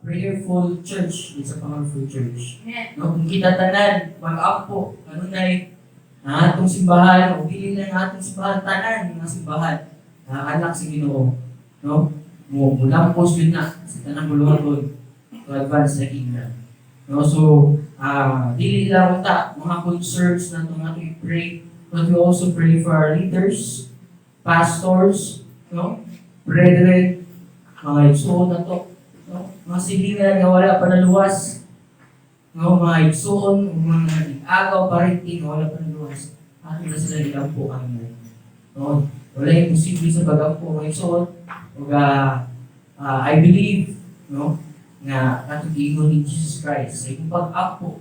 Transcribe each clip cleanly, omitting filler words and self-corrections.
prayerful church. It's a powerful church. No, kung kita tanan mag-ampo kanunay na atong simbahan o dili lang ang atong simbahan, tanan nga simbahan na anak sa Ginoo, no, mo mulampos yun na sa tanang buluhaton to advance the kingdom, no? So dili lang ta mga concerns na itong ato i-pray, but we also pray for our leaders, pastors, no, brethren, mga igsuon na to, no, mga silingan nga wala pa naluwas, no, mga igsuon, mga agaw parenting nga wala pa naluwas, ato na sila ilampo ang, no? Wala imposible sa pagampo, mga igsuon. Ug I believe, no, nga katong giingon ni Jesus Christ sa imong pag-ampo,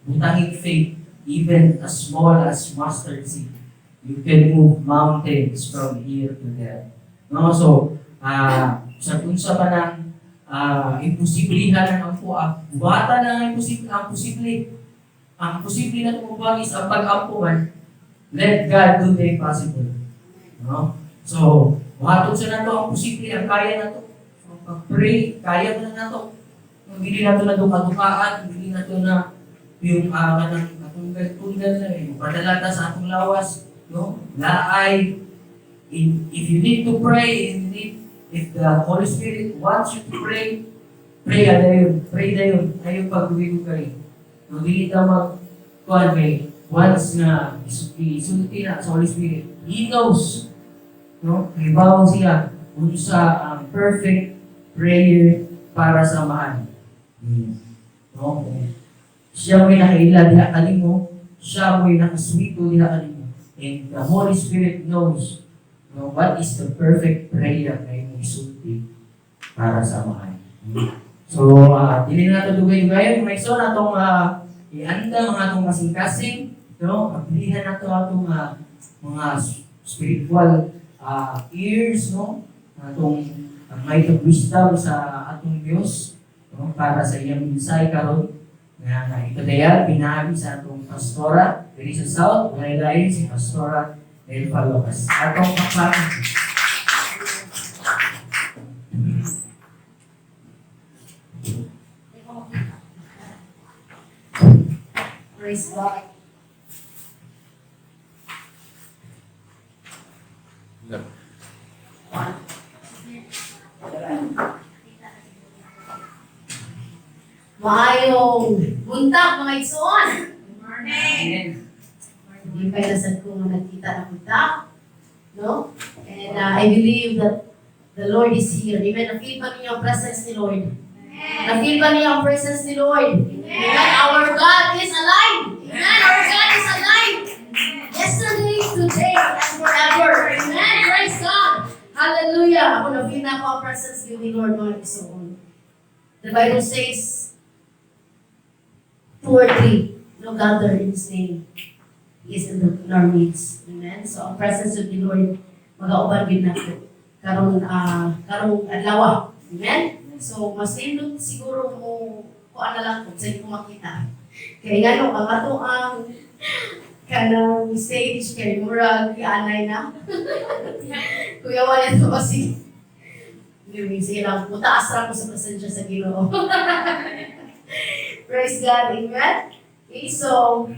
butanging faith even as small as mustard seed, you can move mountains from here to there, no? So sa unsa pa nang imposiblihan ng ampo, buhatan na ang imposible, ang posible na tumubang is ang pag-ampo man. Let God do the impossible, no? So buhaton sa nato ang posible, ang kaya nato. So pag-pray, kaya mo na nato. Kung dili nato na duka-dukaan, dili nato na yung kanang katunggal-tunggal na eh, padala ta sa atong lawas, no? Laay if you need to pray, if the Holy Spirit wants you to pray, pray ka dayon, pray dayon, ayaw pag-uwi kay. No, dili ta mag kuan kay once nga isulti na sa Holy Spirit, He knows, no? Hibaw siya unsa ang perfect prayer para sa amahan. No? Siya mo'y nakaila diha kanimo, siya mo'y nakaswito diha kanimo. And the Holy Spirit knows, no, what is the perfect prayer na imong isulti para sa amahan. So, dili na nato dugay-dugayon. May so na atong ianda mga atong kasing-kasing, no? Ablihan nato atong mga spiritual ears, no? Atong might of wisdom sa atong Dios, no? Para sa iyang mensahe karon nga ipadayag pinaagi sa atong pastora diri sa South, walay lain si Pastora Nelfa Lopez. Atong pakpakan. Praise God. No. Maayong buntag, mga igsoon. Amen. Hindi pa nasad ko nga nagkita na punta. No? And I believe that the Lord is here. Amen. Na-feel ba ninyo ang presence ni Lord? Na-feel ba ninyo ang presence ni Lord? Amen. Our God is alive. Amen. Our God is alive. Yesterday, today, and forever. Amen. Praise God. Hallelujah. Ako, na-feel na ako ang presence ni Lord, mga igsoon. The Bible says, two or three, no, gather in His name. He is in our midst. Amen. So, ang presence of the Lord, magauban gid nato karong adlaw. Amen. So, mas nindot siguro mo kuan na lang kung saan ko makita. Kay ngano ang ato ang kanang stage kay murag anay na. Kuya, wala ito kasi. Anyway, sige lang. Mutaas ra ko sa presensya sa Ginoo. Praise God. Amen. Okay, so,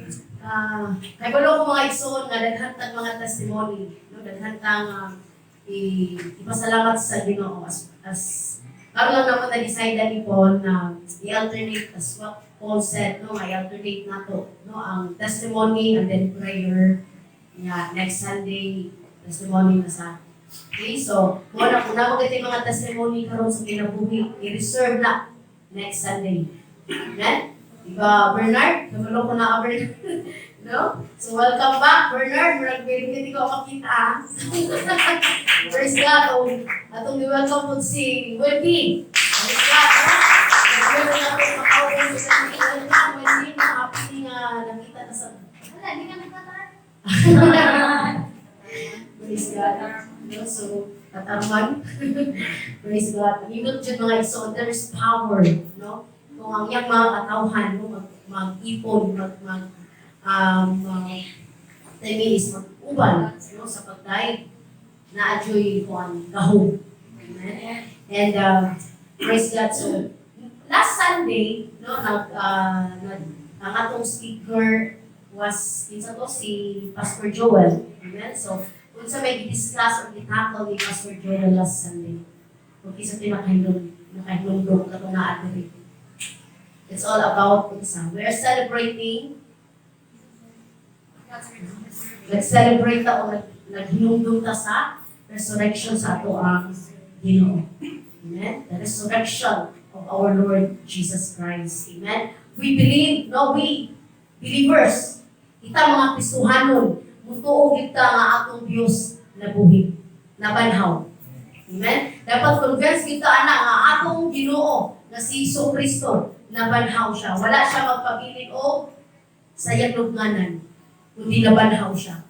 kay ko mga igsoon nga daghan tag mga testimony, no, daghan tang ipasalamat sa Ginoo as karon lang naman na-decide ni Paul na i-alternate, as what Paul said, no, nga i-alternate nato, no, ang testimony and then prayer nga next Sunday testimony na sa. Okay, so mo na kung naa mo mga testimony karon sa kinabuhi, i-reserve na next Sunday. Amen? Diba, Bernard? Kabalo ko na ka, Bernard. No? So, welcome back, Bernard. Murag very ko makita, ah. Praise God. Oh, atong i-welcome po si Wendy. Praise God. No? Nag-welcome natin makaupo si Wendy. Welcome, Wendy. Happy nga nakita na sa. Wala, hindi ka nagtatar. Praise God. No? So, katarman. Praise God. Nindot dyan, mga igsoon, there is power. No? Kung ang iyang mga katawhan, no, mag-ipon, mag I mean, is mag-uban, no, sa pagdayeg na adyoy kuan gahom. Amen. And praise God. So, Sunday, no, nag ang atong speaker was kinsa to, si Pastor Joel. Amen. So, unsa may gi-discuss or gi-tackle ni Pastor Joel last Sunday? Kung kinsa to'y nakahinumdum katong naa diri? It's all about unsa? We are celebrating, nag-celebrate ta o naghinumdum ta sa resurrection sa atoang Ginoo. Amen? The resurrection of our Lord Jesus Christ. Amen? We believe, no, we believers, kita mga Kristohanon, mutuo kita nga atong Dios nabuhi, nabanhaw. Amen? Dapat convince kita ana nga atong Ginoo nga si Hesus Kristo, nabanhaw siya. Wala siya magpabilin og sa iyang lubnganan, kundi nabanhaw siya.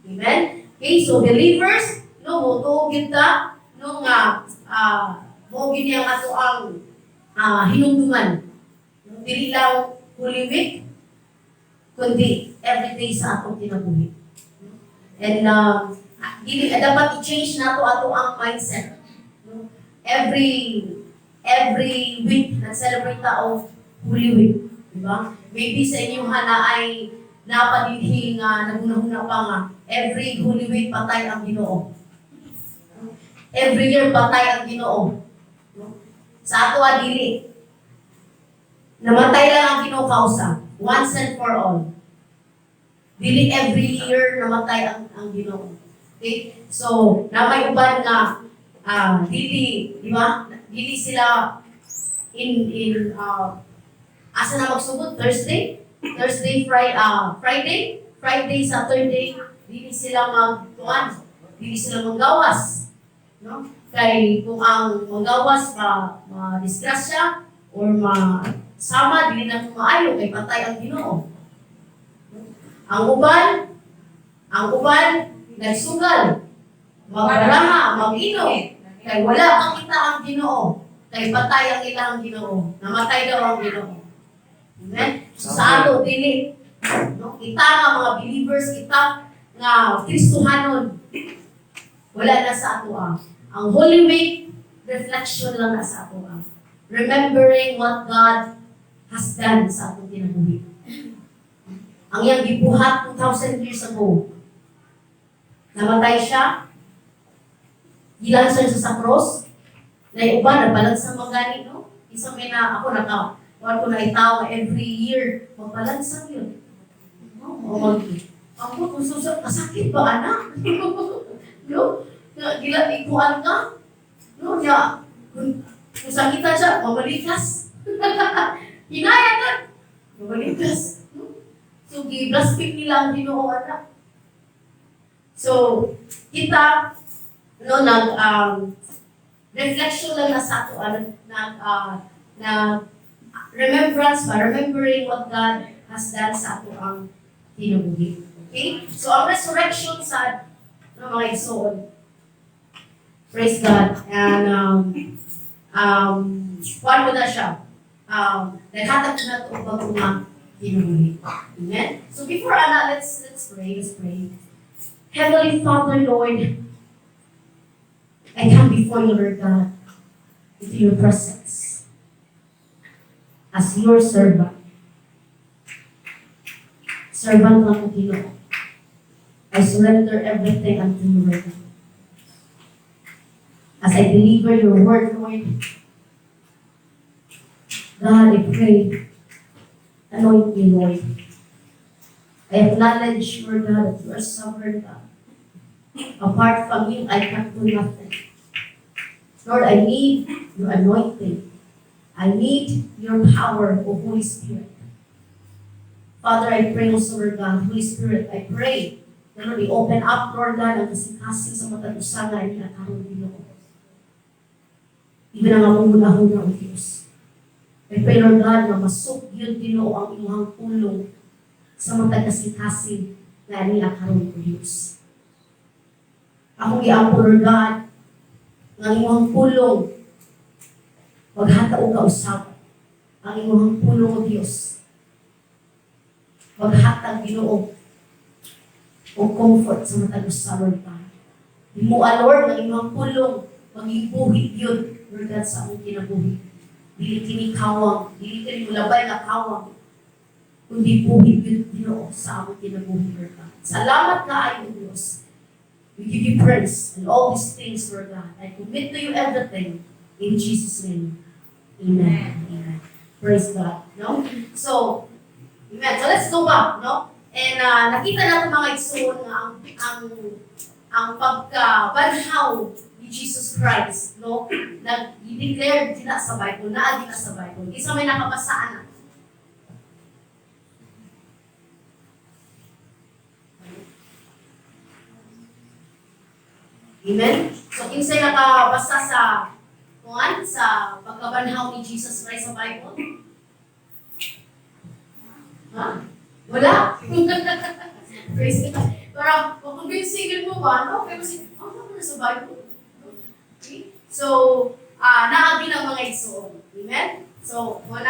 Amen? Okay, so believers, no, mutuo kita no nga mao gini ang ato ang hinumduman. Dili lang Holy Week, kundi everyday sa atong kinabuhi. And dili dapat i-change nato ato ang mindset. No? Every week nag-celebrate ta og Holy Week, di ba? Maybe sa inyong hana ay napadilhi nga nagunahuna pa nga every Holy Week patay ang Ginoo. Every year patay ang Ginoo. No? Sa ato dili. Namatay lang ang Ginoo kausa, once and for all. Dili every year namatay ang Ginoo. Okay? So, na may uban nga dili, di ba? Dili sila in asa na magsugod? Thursday? Thursday, Friday, Friday, Friday, Saturday, dili sila magtuan, dili sila manggawas. No? Kay kung ang manggawas ma ma-disgrasya or ma sama, dili na maayo kay patay ang Ginoo. Ang uban nagsugal, magbaraha, mag-inom, kay wala makita ang Ginoo, kay patay ang ilang Ginoo, namatay daw ang Ginoo. Amen? So sa ato dili, no? Kita nga mga believers, kita nga Kristohanon, wala na sa ato ang. Ang Holy Week, reflection lang na sa ato ang. Remembering what God has done sa atong kinabuhi. Ang iyang gibuhat 2,000 years ago. Namatay siya, gilansan siya sa cross, na uban, nagbalansa man gani, no? Isa may na, ako naka, wala ko na itaw every year, magbalansang yun. No? O ako, kung susap, kasakit ba, anak? No? Nga, gila, ikuan ka? No? Ya, kung sakitan siya, mamalikas. Hinaya ka! Mamalikas. No? So, gi-blaspheme nila ang Ginoo, anak. So, kita, no, nag, reflection lang na sa ato, nag, remembrance ba, remembering what God has done sa ato ang kinabuhi. Okay? So, ang resurrection sa, no, mga igsoon, praise God, and, kuwan mo na siya, naghatag na ito og bago nga kinabuhi. Amen? So, before ana, let's pray, let's pray. Heavenly Father, Lord, I come before you, Lord God, into your presence as your servant. Servant lang ko, Ginoo. I surrender everything unto you, Lord God. As I deliver your word, Lord, God, I pray, anoint me, Lord. I acknowledge, Lord God, that you are sovereign God. Apart from you, I can do nothing. Lord, I need your anointing. I need your power, O Holy Spirit. Father, I pray also, Lord God, Holy Spirit, I pray na Lord, i-open up, Lord God, ang kasing-kasing sa matag usa nga niya karon, Ginoo. Even ang among hunahuna, O Diyos. I pray, Lord God, na masuk yun, Ginoo, ang imong pulong sa matag kasing-kasing nga niya karon, O Diyos. Akong giampo, Lord God, nga ang imong pulong maghatag og kausap. Ang imong pulong, O Diyos, maghatag, Ginoo, og comfort sa matag usa, Lord God. Himoa, Lord, ang imong pulong maging buhi yun, Lord God, sa among kinabuhi. Dili kini kawang, dili kini mulabay nga kawang, kundi buhi gyud, Ginoo, sa among kinabuhi, Lord God. Salamat kaayo, Diyos. We give you praise and all these things, Lord God. I commit to you everything in Jesus' name. Amen. Amen. Praise God. No? So, amen. So let's go back, no? And nakita natin, mga igsoon, nga ang pagkabanhaw ni Jesus Christ, no? Nag-declare din na sa Bible, naa din na sa Bible. Isa may nakabasaan na. Amen? So, kinsay nakabasa sa kuan sa pagkabanhaw ni Jesus Christ sa Bible? Ha? Wala? Praise God. Parang, makonvincingin mo ba, no? Kaya kasi, oh, ano na sa Bible? Okay? So, naa gyud ang, mga igsoon. Amen? So, ang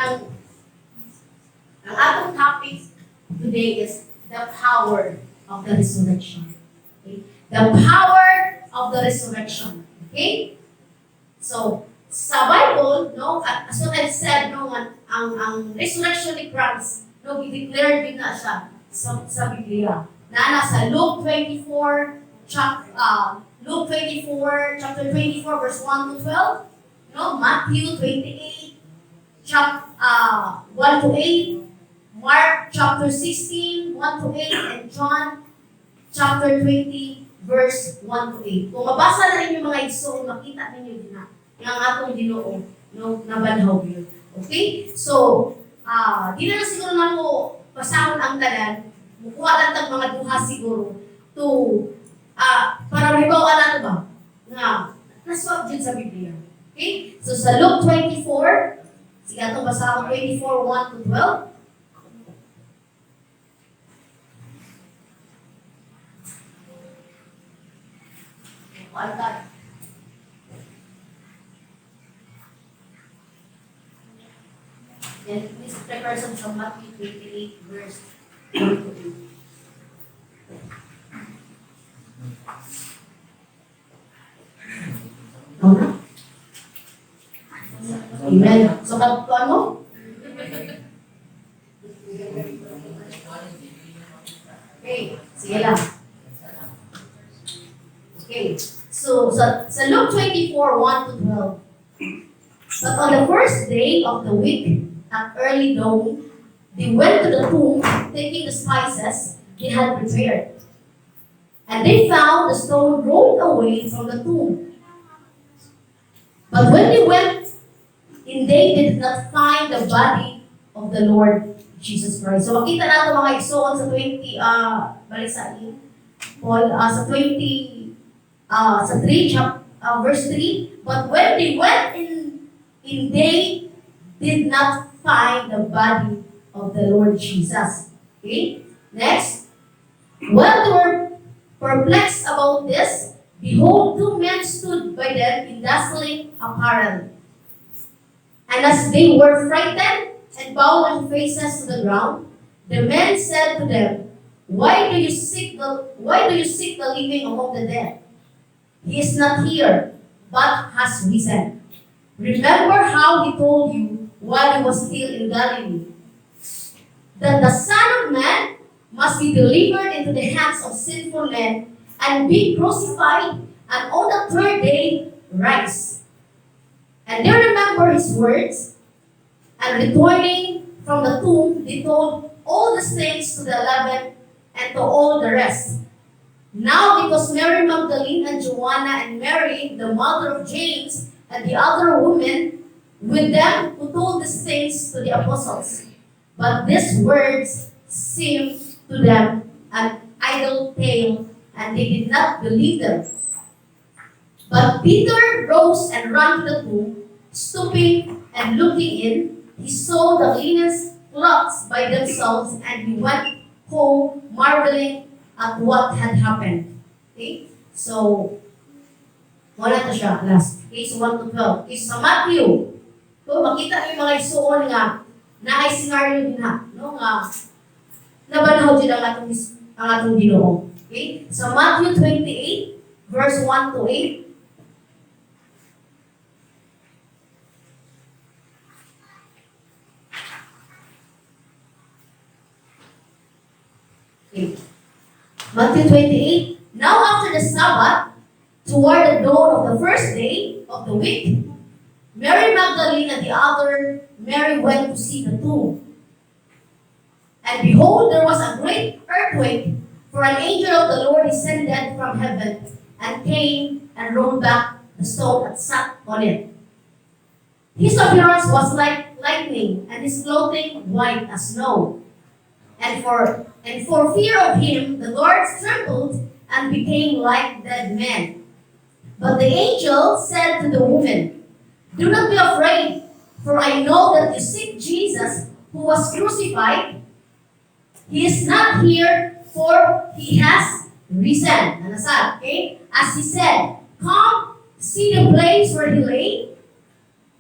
atong topic today is the power of the resurrection. Okay? The power of the resurrection. Okay? So, sa Bible, no, as what I've said, no, ang resurrection ni Christ, no, i-declare din na siya sa Biblia. Na nasa Luke 24, Luke 24, chapter 24, verse 1 to 12, no, Matthew 28, 1 to 8, Mark chapter 16, 1 to 8, and John chapter 20, verse 1 to 8. Kung mabasa na rin yung mga igsoon, makita ninyo din na nga ang atong Ginoo, no, nabanhaw yun. Okay? So, di na lang siguro na mo basahon ang tanan, mukuha lang tag mga duha siguro to para mahibaw-an nato ba nga nasuwat jud sa Biblia. Okay? So sa Luke 24, sige, atong basahon 24, 1 to 12. Kuan ka. Then please prepare some from Matthew 28 verse 1 to 8. No na? Amen. So, kuan mo? Okay, sige lang. Okay. So, sa Luke 24, 1 to 12. "But on the first day of the week, at early dawn, they went to the tomb, taking the spices they had prepared. And they found the stone rolled away from the tomb. But when they went in, they did not find the body of the Lord Jesus Christ." So makita nato, mga igsoon, sa 20, balik sa Paul, sa 20, sa 3, verse 3, "But when they went in, they did not find the body of the Lord Jesus." Okay? Next. "While they were perplexed about this, behold, two men stood by them in dazzling apparel. And as they were frightened and bowed their faces to the ground, the men said to them, Why do you seek the living among the dead? He is not here, but has risen. Remember how he told you while he was still in Galilee, that the Son of Man must be delivered into the hands of sinful men and be crucified, and on the third day rise. And they remember his words, and returning from the tomb, they told all these things to the 11 and to all the rest. Now it was Mary Magdalene and Joanna and Mary, the mother of James, and the other women with them who told these things to the apostles. But these words seemed to them an idle tale, and they did not believe them. But Peter rose and ran to the tomb. Stooping and looking in, he saw the linen cloths by themselves, and he went home marveling at what had happened." Okay? So, wala to siya last. Okay, so 1 to 12. Okay, so sa Matthew, so makita niyo, mga igsuon, nga naay scenario din na, no, nga nabanhaw din ang atong Ginoo. Okay? Sa Matthew 28 verse 1 to 8. Okay. Matthew 28. "Now after the Sabbath, toward the dawn of the first day of the week, Mary Magdalene and the other Mary went to see the tomb. And behold, there was a great earthquake, for an angel of the Lord descended from heaven and came and rolled back the stone and sat on it. His appearance was like lightning, and his clothing white as snow. And for fear of him, the guards trembled and became like dead men. But the angel said to the woman, 'Do not be afraid, for I know that you seek Jesus who was crucified. He is not here, for he has risen.'" Nanasad, okay? "As he said. Come, see the place where he lay.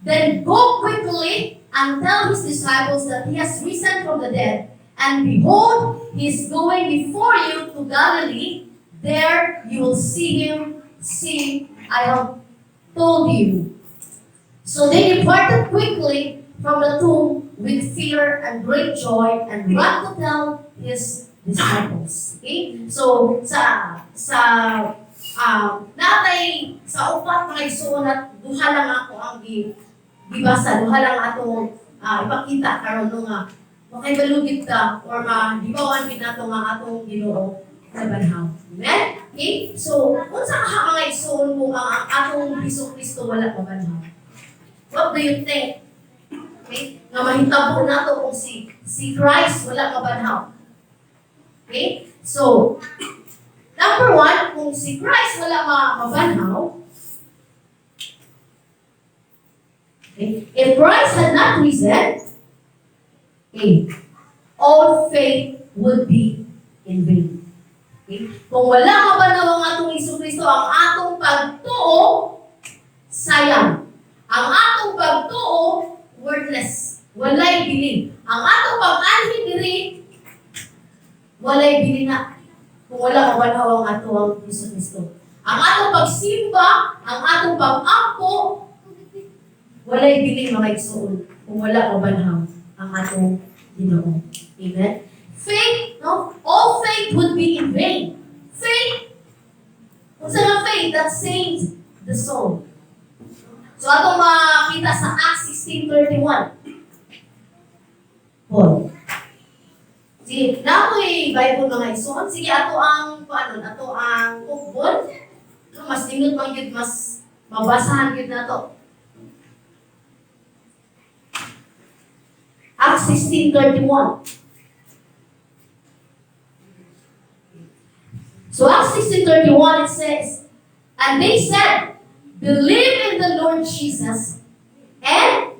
Then go quickly and tell his disciples that he has risen from the dead. And behold, he is going before you to Galilee. There you will see him. See, I have told you." So they departed quickly from the tomb with fear and great joy and ran to tell his disciples. Okay? So, sa natay sa upat mga igsuon at duha lang ako ang gibasa, duha lang atong ipakita karon, no, nga makaibalo gyud ta or mahibaw-an gyud nato nga atong Ginoo nabanhaw. Amen? Okay? So, unsa ka, mga igsuon, kung ang atong Hesus Kristo wala mabanhaw? What do you think? Okay? Nga mahitabo nato kung si Christ wala mabanhaw. Okay? So, number one, kung si Christ wala mabanhaw, okay, if Christ had not risen, okay, all faith would be in vain. Okay? Kung wala mabanhaw ang atong Hesus Kristo, ang atong pagtuo, sayang. Ang atong pagtuo, worthless. Walay bilin. Ang atong pag-anhi diri, walay bilin na kung wala mabanhaw ang atong Hesus Kristo. Ang atong pagsimba, ang atong pag-ampo, walay bilin, mga igsoon, kung wala mabanhaw ang atong Ginoo. Amen? Faith, no? All faith would be in vain. Faith, unsa nga faith that saves the soul? So atong makita sa Acts 16:31. Paul. Sige, naa mo'y Bible, mga igsoon. Sige, ato ang paano, ato ang ukbon. No, mas nindot man gyud, mas mabasahan gyud nato. Acts 16:31. So Acts 16:31, it says, "And they said, 'Believe in the Lord Jesus,' and,"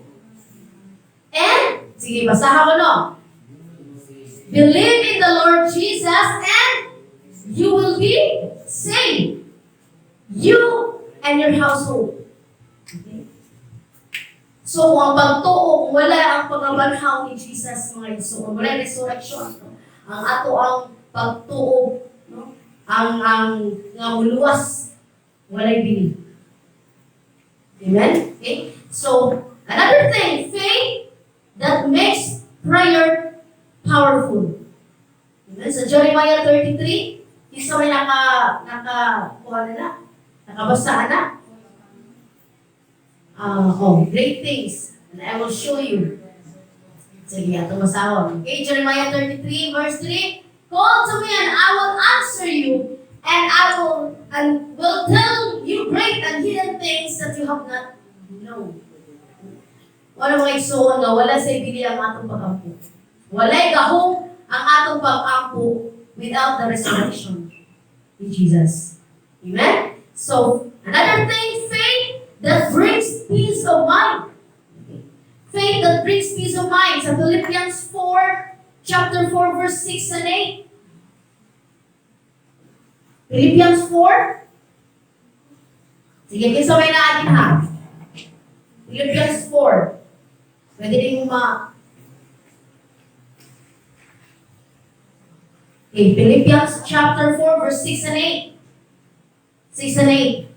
sige, basahan ko, no? "Believe in the Lord Jesus and you will be saved, you and your household." Okay? So, kung ang pagtuo, kung wala ang pagkabanhaw ni Jesus, mga igsoon, wala resurrection, no? Ang ato ang pagtuo, no? Ang nga muluwas, walay bili. Amen? Okay? So, another thing, faith that makes prayer powerful. Amen? Sa Jeremiah 33, isa may naka, kuha na na, nakabasa na. Oh, "Great things, and I will show you." Sige, ato basahon. Okay, Jeremiah 33, verse 3. "Call to me and I will answer you, and I will tell you great and hidden things that you have not known." Wala, mga igsoon, nga wala say bili ang atong pag-ampo. Walay gahom ang atong pag-ampo without the resurrection ni Jesus. Amen? So, another thing, faith that brings peace of mind. Faith that brings peace of mind. Sa Philippians 4, chapter 4, verse 6 and 8. Philippians 4. Sige, kinsa may naa dinha? Philippians 4. Pwede din mo ma... Okay, Philippians chapter 4, verse 6 and 8. 6 and 8.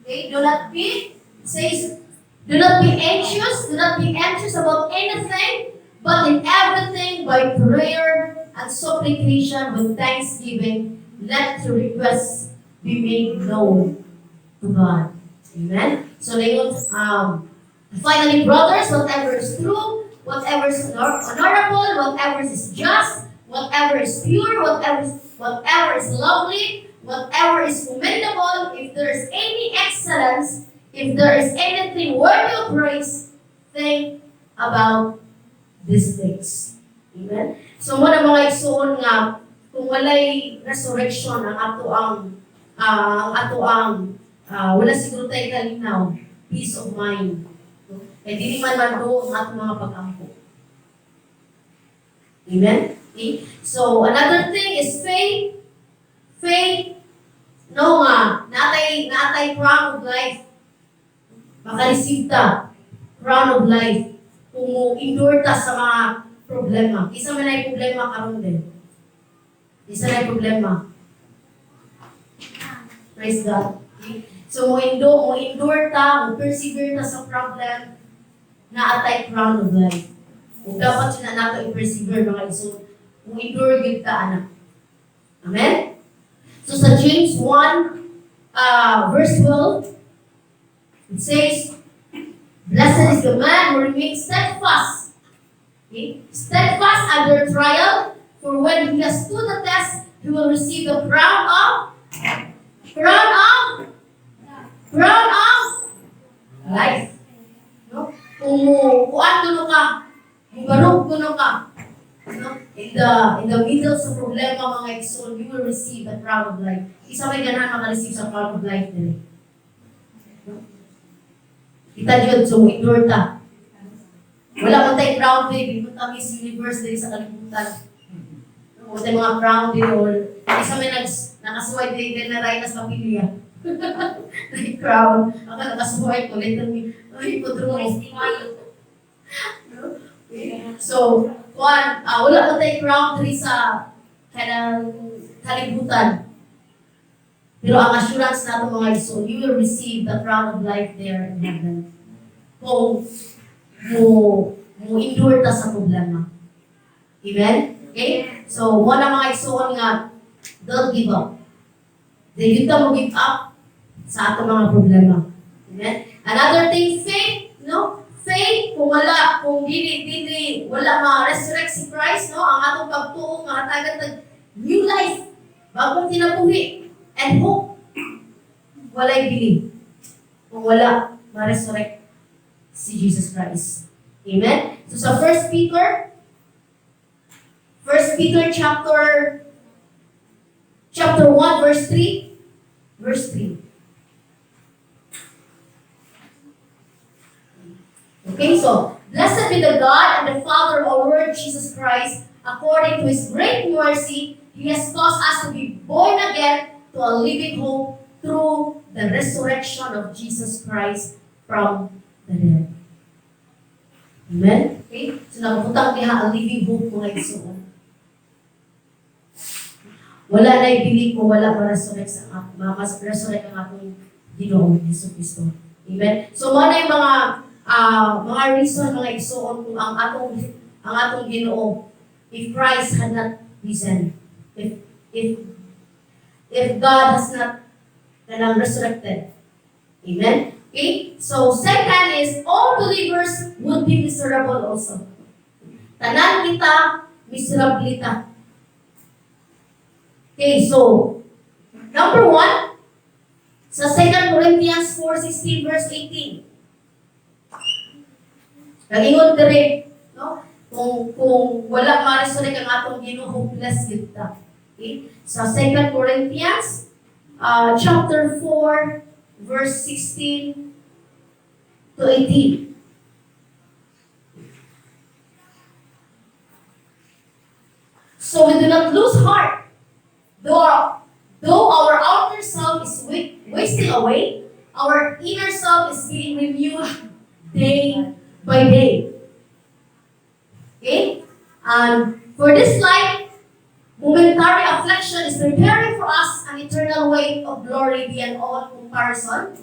Okay, do not be, it says, "Do not be anxious, do not be anxious about anything, but in everything by prayer and supplication with thanksgiving, let your requests be made known to God. Amen? So, ngayon, finally, brothers, whatever is true, whatever is honorable, whatever is just, whatever is pure, whatever is lovely, whatever is commendable, if there is any excellence, if there is anything worthy of praise, think about these things. Amen? So, mao na, mga igsuon, nga kung walay resurrection ang ato ang wala siguro tayo kalinaw, peace of mind. No? Kay dili man maduo ang atong mga pag-ampo. Amen? Okay? So, another thing is faith. Faith, no nga, natay crown of life. Maka-receive ta, crown of life. Kung mo endure ta sa mga problema. Isa man ay problema karon din. Isa na problema. Praise God. Okay? So, mo endure ta, mo persevere ta sa problem, naa tay crown of life. Kung dapat sila nato i-persevere, mga igsoon, kung endure gyud ta ana. Amen? So sa James 1, verse 12, it says, "Blessed is the man who remains steadfast." Okay? "Steadfast under trial, for when he has stood the test, he will receive the crown of life." No? Kung mo kuan kuno ka, mubarog kuno ka, no? In the middle sa problema, mga igsoon, you will receive the crown of life. Isa may ganahan maka-receive sa crown of life diri? No? Kita jud, so endure ta. Wala man tay crown diri, di man ta Miss Universe diri sa kalibutan. No, wala tay mga crown diri or isa may nakasuway diri kay na Rainas Kapilya. May crown. Ako nakasuway ko literally. Ay, pudro. No? Okay. So, kuan, wala man tay crown diri sa kanang kalibutan. Pero ang assurance nato, mga igsoon, you will receive the crown of life there in heaven. Kung mo endure ta sa problema. Amen? Okay? So, mao na, mga igsoon, nga don't give up. Di ta mo give up sa ato mga problema. Amen? Another thing, faith, no? Faith, kung wala, kung dili, wala ma-resurrect si Christ, no? Ang atong pagtuo, nga hatagan tag new life, bagong kinabuhi, and hope, walay belief. Kung wala ma-resurrect si Jesus Christ. Amen? So sa 1 Peter, 1 Peter chapter 1 verse 3, verse 3. Okay, so, "Blessed be the God and the Father of our Lord Jesus Christ. According to His great mercy, He has caused us to be born again to a living hope through the resurrection of Jesus Christ from the dead." Amen? Okay? So, nakabutang diha ang living hope, mga igsoon. Wala na believe kung wala ma-resurrect ang atong Ginoong Hesus Kristo. Amen? So, mao na yung mga reason, mga igsoon, kung ang atong Ginoo, if Christ had not risen, if God has not kanang resurrected. Amen? Okay? So, second is, all believers would be miserable also. Tanan kita, miserable ta. Okay, so, number one, sa 2 Corinthians 4:16 verse 18. Nag-ingon diri, no? Kung wala ma-resurrect ang atong Ginoo, hopeless gyud ta. Okay? Sa 2 Corinthians chapter 4 verse 16 to 18. "So we do not lose heart. Though our outer self is wasting away, our inner self is being renewed day by day." Okay? And "For this light, momentary affliction is preparing for us an eternal weight of glory beyond all comparison.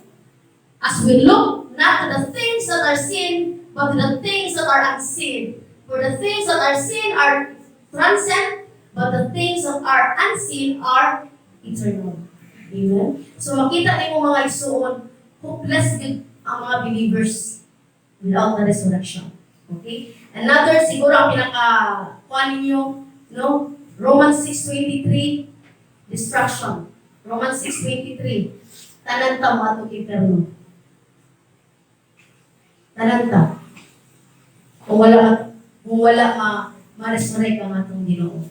As we look not to the things that are seen, but to the things that are unseen. For the things that are seen are transient, But the things that are unseen are eternal. Amen? So makita nimo, mga igsuon, hopeless gyud ang mga believers without the resurrection. Okay? Another, siguro ang pinaka kuan ninyo, no? Romans 6:23, destruction. Romans 6:23. Tanan ta moadtog imperno. Tanan ta. Kung wala ma-resurrect ang atong Ginoo.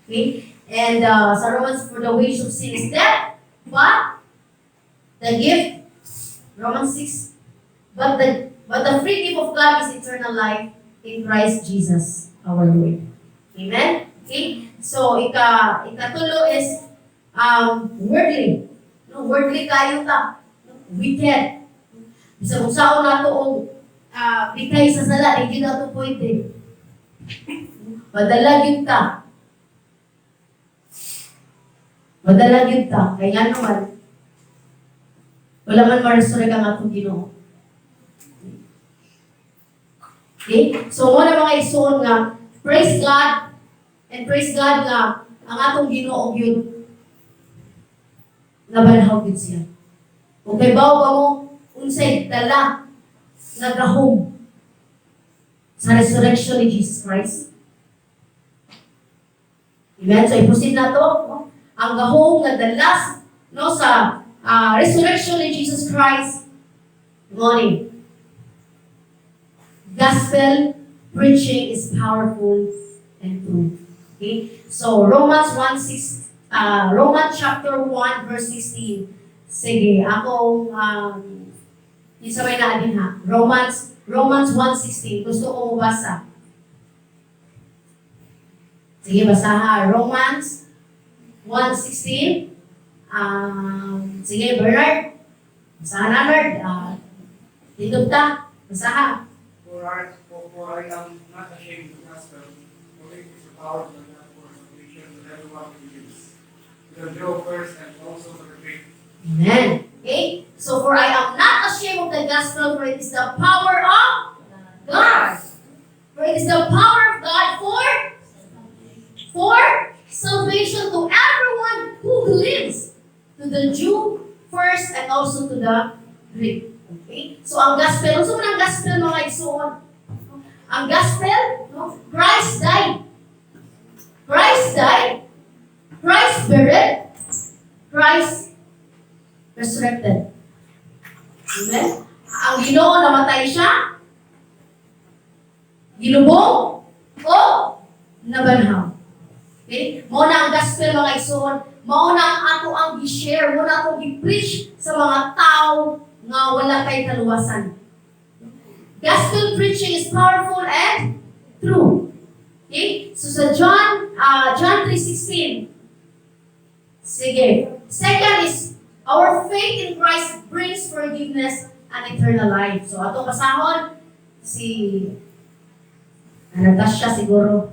Okay? And sa Romans, for the wage of sin is death, but the gift, Romans 6, but the free gift of God is eternal life in Christ Jesus our Lord. Amen? Okay? So, ikatulo is worldly. No, worldly kaayo ta. No? Wicked. Bisan unsaon nato og bikay sa sala, di gyud nato pwede. Madala gyud ta. Madala gyud ta. Kay ngano man, wala man ma-resurrect ang atong Ginoo. Okay? So, mao na, mga igsoon, nga praise God and praise God nga ang atong Ginoo gyud nabanhaw gyud siya. Kung kabawo ba mo unsay dala nga gahom sa resurrection ni Jesus Christ? Amen? So, i-proceed na to. No? Ang gahom nga dala, no, sa resurrection ni Jesus Christ, morning. Gospel preaching is powerful and true. Okay? So, Romans 1:6, Romans chapter 1, verse 16. Sige, ako, isa may na din ha. Romans 1:16. Gusto ko mabasa. Sige, basaha. Romans 1:16. Sige, Bernard. Basaha na, Bernard. Tindog ta. Basaha. For I am not ashamed of the gospel, for it is the power of God for salvation to everyone who believes, to the Jew first and also to the Greek. Amen. Okay? So, for I am not ashamed of the gospel, for it is the power of God. For it is the power of God for salvation to everyone who believes. To the Jew first and also to the Greek. Okay? So, ang gospel, ano man ang gospel, mga igsoon? Ang gospel, no? Christ died. Christ died. Christ buried. Christ resurrected. Amen? Ang Ginoo, namatay siya, gilubong, o nabanhaw. Okay? Mao na ang gospel, mga igsoon. Mao na ang ato ang gi-share, mao na atong gi-preach sa mga tao nga wala kay kaluwasan. Gospel preaching is powerful and true. Okay? So sa John 3:16. Sige. Second is, our faith in Christ brings forgiveness and eternal life. So atong basahon si Anastasia siguro.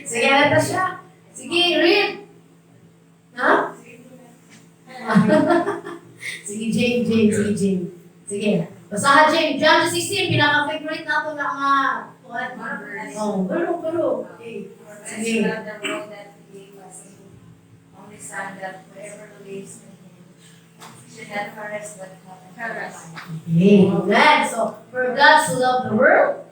Sige, Anastasia. Sige, read. Ha? Sige, Jane, Jane, sige, Jane. Sige. Basahan, Jane. John 16, pinaka-favorite nato na nga. Oh, pero, pero. Okay. For God Sige. So loved the world that He gave us His only Son, that whoever believes in Him should not perish but have eternal life. Amen. So, for God so loved the world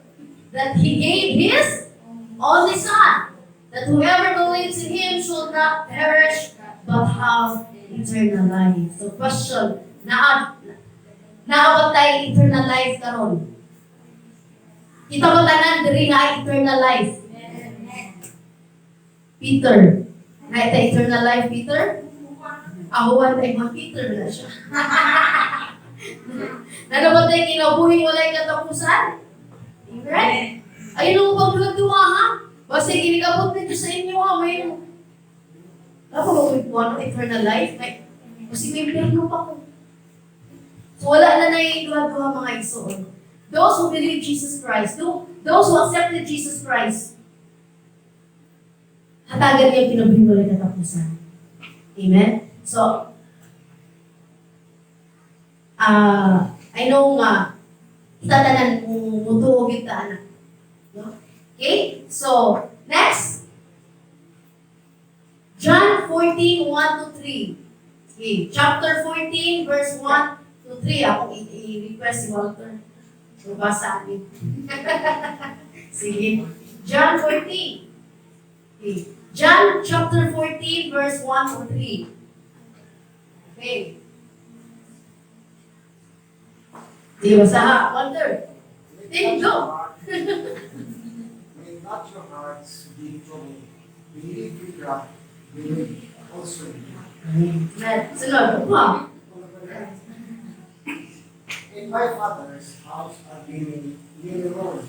that He gave His only Son, that whoever believes in Him should not perish but have eternal life. So, question, naa ba tay eternal life karon? Kita ba tanan diri na eternal life? Peter. Naa tay eternal life, Peter? Ahuan tayo mga Peter na siya. Naa ba tay kinabuhi walay katapusan? Amen? Ayun ang pagduha ha? Basta ginikabot nito sa inyo ha, may ako ba may kuha ng eternal life? May, kasi may impyerno pa ko. So wala na naiduha-duha, mga igsoon. Those who believe Jesus Christ, those who accepted Jesus Christ, hatagan niya kinabuhi walay katapusan. Amen? So, I know nga, kita tanan mutuo gyud ta ana. No? Okay? So, Next. John 14, 1 to 3. Okay. Chapter 14, verse 1 to 3. Ako i-request si Walter. Mabasa ani. Sige. John 14. Okay. John chapter 14, verse 1 to 3. Okay. Di ba sa Walter? Then go. May not your hearts be troubled. Believe in God, believe also in me. Amen. Sunod. Wow. In my Father's house are many, many rooms.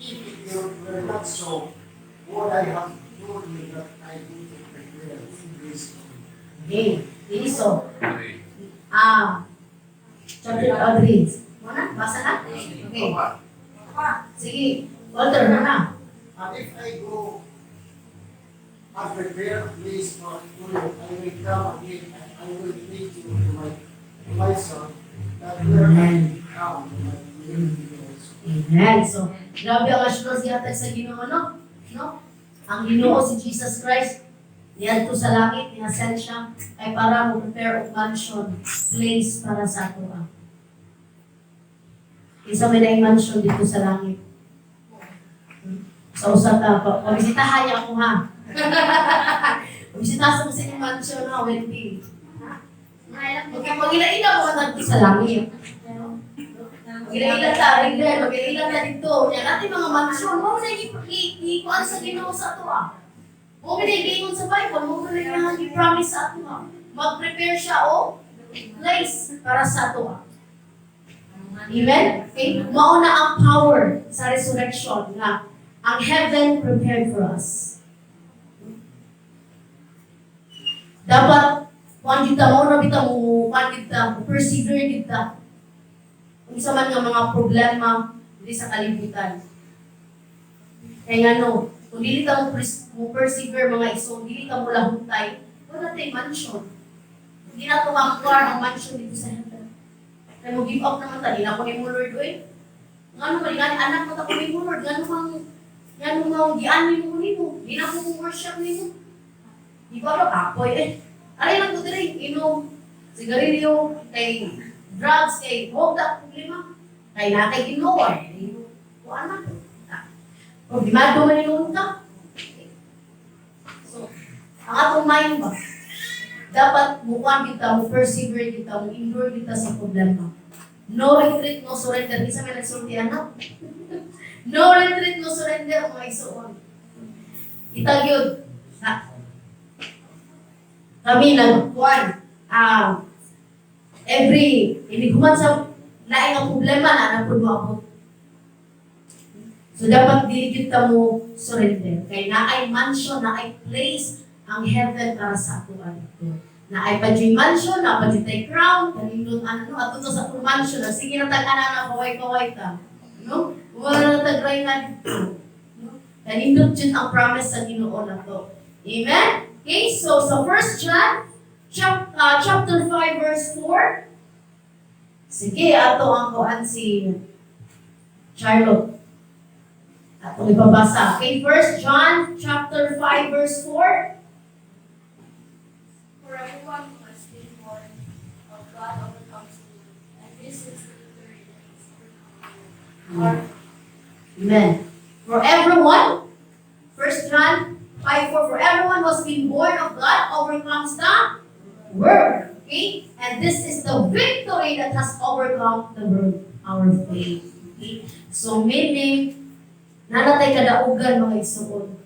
If it were not so, would I have told you that I go to prepare a place for you? Okay. Iniso. Ah, chapter 3. Muna? Basa na? Okay. Sige. Walter, muna. And if I go and prepare a place for you, I will come again and I will take you to myself, that where I am, you will be also. Amen. So, grabe ang assurance gihatag sa Ginoo, no? No? Ang Ginoo si Jesus Christ niadto sa langit, ni-ascend siya ay para mo prepare og mansion, place para sa ato. Ah. Isa may naing mansion dito sa langit. Sa usa ka pa. Pabisitahan niya ako ha. Pabisita sa sa inyong mansion ha, Wendy. Okay, pag-ila-ila mo ka sa langit. Mag-ila ta, Rigel, mag-ila ta dito. Nya natin mga mansion, mo na i-kuan sa Ginoo sa ato ah. Mo na giingon sa Bible, mo na yung gi-promise sa ato ah. Mag-prepare siya o place para sa ato ah. Amen? Okay? Mao na ang power sa resurrection nga ang heaven prepared for us. Dapat kuan kita mo na bitaw mo kuan kita, persevere kita. Unsa man nga mga problema diri sa kalibutan. Kay ngano, kung dili ta mo persevere, mga igsoon, dili ta mo lahutay, wala tay mansion. Hindi na to ma-acquire ang mansion dito sa heaven. Kay mo give up naman ta, di na ko nimo Lord oy. Ngano man gani anak mo ta ko nimo Lord, ngano mang giani mo nimo, di na ko mo worship nimo. Di ba ba kapoy eh. Aray lang ko diri, inom, sigarilyo, kay drugs, kay huwag na problema. Kay na kay Ginoo eh. Kuan man. Ah, problemado man inuon ka. So, ang atong mind ba, dapat mukuan kita, mo persevere kita, mo endure kita sa problema. No retreat, no surrender. Di sa may nagsulti anak. No retreat, no surrender, mga igsoon. Ita gyud. Na, kami nagkuan, ah, every, iniguman sa laing nga problema na napud moabot. So dapat dili gyud ta mo surrender. Kay naay mansion, naay place ang heaven para sa ato dito. Naay pa jud mansion, naa pa jud tay crown, kanindot ano, ato to sa atong mansion, na sige na tag ana na kaway-kaway ta. No? Wala na tag na dito. No? Kanindot jud ang promise sa Ginoo nato. Amen? Okay, so sa 1 John chapter 5 verse 4. Sige, ato ang kuan si Charlotte. Atong ibabasa. Okay, 1 John chapter 5 verse 4. For everyone who has been born of God overcomes the world, and this is the victory that has overcome the world. Our Amen. For everyone, 1 John 5:4, for everyone who has been born of God overcomes the world. Okay? And this is the victory that has overcome the world, our faith. Okay? So meaning, naa na tay kadaugan, mga igsoon.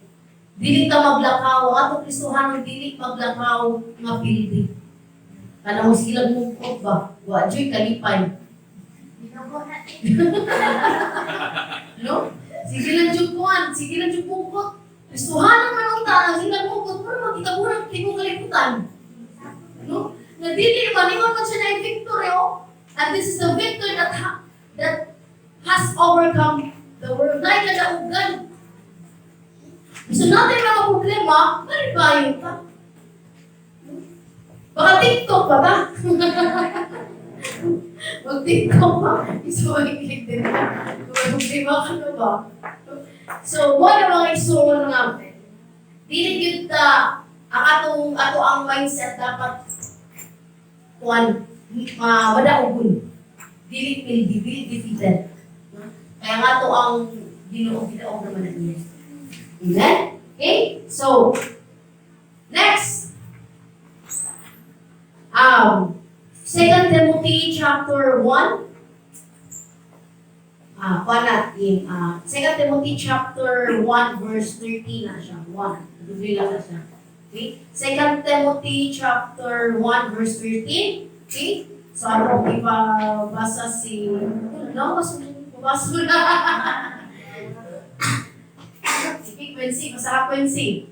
Dili ta maglakaw, ang atong Kristohanon dili maglakaw nga pildi. Kanang mo silang mungkot ba? Wa joy kalipay. No? Sige lang jud kuan, sige lang jud mungkot. Kristohanon man ang ta, sige lang mungkot, pero makita mo ng tingong kalibutan. No? Na dili man ingon man siya na victory oh. And this is the victory that has overcome the world. Naay kadaugan. Gusto natin mga problema, maribayo ka. Baka TikTok pa ba? Mag-TikTok pa. Isa makikinig din. Kung may problema ka na ba? So, mo na, mga igsuon, nga dili gyud ta ang atong ato ang mindset dapat kuan madaogon, dili pildi, dili defeated. Kaya nga ato ang Ginoo, gidaog naman na niya. Amen? Okay? So, next. 2 Timothy chapter 1. Kuan na, in 2 Timothy chapter 1 verse 13 na siya. 1. Dubli lang na siya. Okay? 2 Timothy chapter 1 verse 13. Okay? So ano, ipabasa si... No, basa basa na. Sige, Quincy, basa ka, Quincy.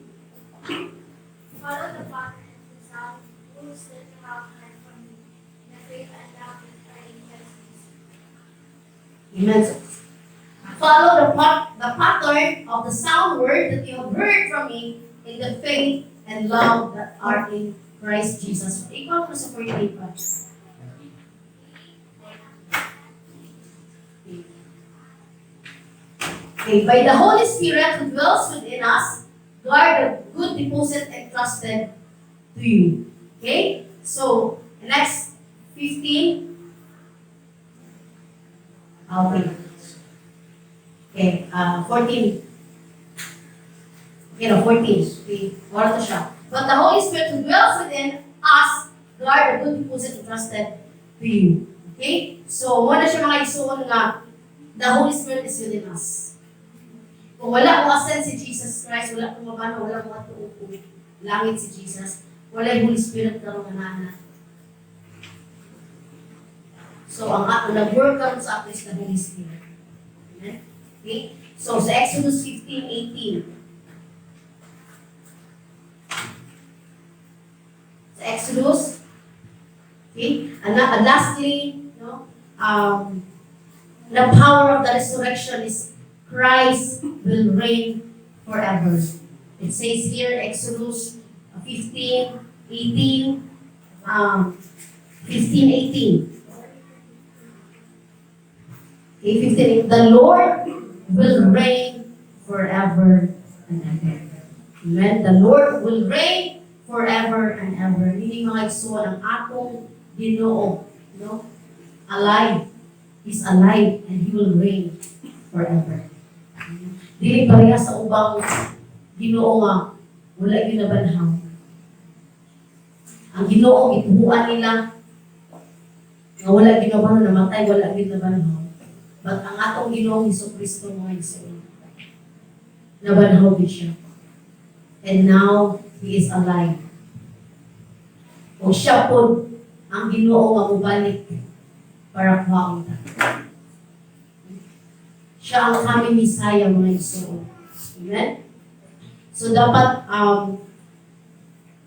Follow the pattern of the sound rules that you have heard from me, in the faith and love that are in Christ Jesus. Amen. Follow the pattern of the sound word that you have heard from me in the faith and love that are in Christ Jesus. Ikaw ko sa 48 pa. Okay, by the Holy Spirit who dwells within us, guard the good deposit entrusted to you. Okay? So, next, 15. Okay. Okay, 14. Okay, no, 14. Okay, wala to siya. But the Holy Spirit who dwells within us, guard the good deposit entrusted to you. Okay? So, wala siya, mga igsuon, nga the Holy Spirit is within us. Kung wala mo ascend si Jesus Christ, wala mo mabano, wala mo atuo langit si Jesus, wala yung Holy Spirit karon nga naa. So, ang ato nag-work karon sa ato is the Holy Spirit. Amen? Okay? So, sa Exodus 15:18. Sa Exodus, okay? And lastly, no, the power of the resurrection is Christ will reign forever. It says here, Exodus 15:18, 15:18. Okay, 15, the Lord will reign forever and ever. Amen. The Lord will reign forever and ever. Meaning, mga igsoon, ang atong Ginoo, no? Alive. He's alive and He will reign forever. Dili pareha sa ubang Ginoo nga wala gyud nabanhaw. Ang Ginoo gituhuan nila nga wala gyud nabanhaw, namatay, wala gyud nabanhaw. But ang atong Ginoong Hesus Kristo, mga igsoon, nabanhaw gyud siya. And now He is alive. O siya po ang Ginoo nga mobalik para kuhaon ta. Siya ang coming Messiah, mga igsoon. Amen? So dapat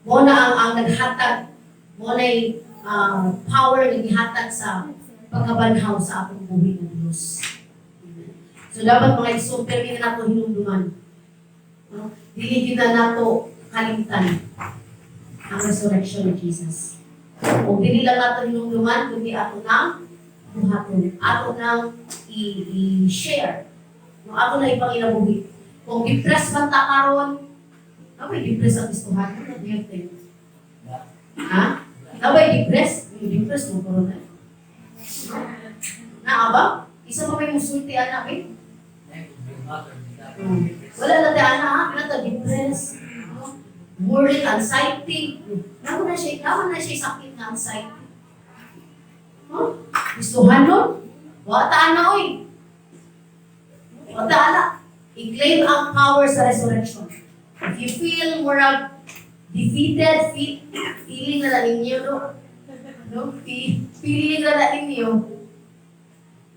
mo na ang naghatag, mo na power nga gihatag sa pagkabanhaw sa atong buhi ng Diyos. Amen. So dapat, mga igsoon, permi na nato hinumduman. No? Dili gyud na nato kalimtan ang resurrection ni Jesus. O dili lang nato hinumduman, kundi ato nang buhaton. Ato nang i-share. No, ato na ipanginabuhi. Kung depressed man ta karon, naa bay depressed ang Kristohan? Ano do you think? Ha? Naa bay depressed? Yung depressed mo karon eh. Naa ba? Isa pa may musulti ana eh. Wala na tayo ana ha, pinata depressed. No? Worried, anxiety. Naman na siya sakit na anxiety. Huh? Gustuhan nun? Wa ta ana oy. Wa ta ana. I-claim ang power sa resurrection. If you feel murag defeated, feeling na lang ninyo, no? No? Feeling na lang ninyo.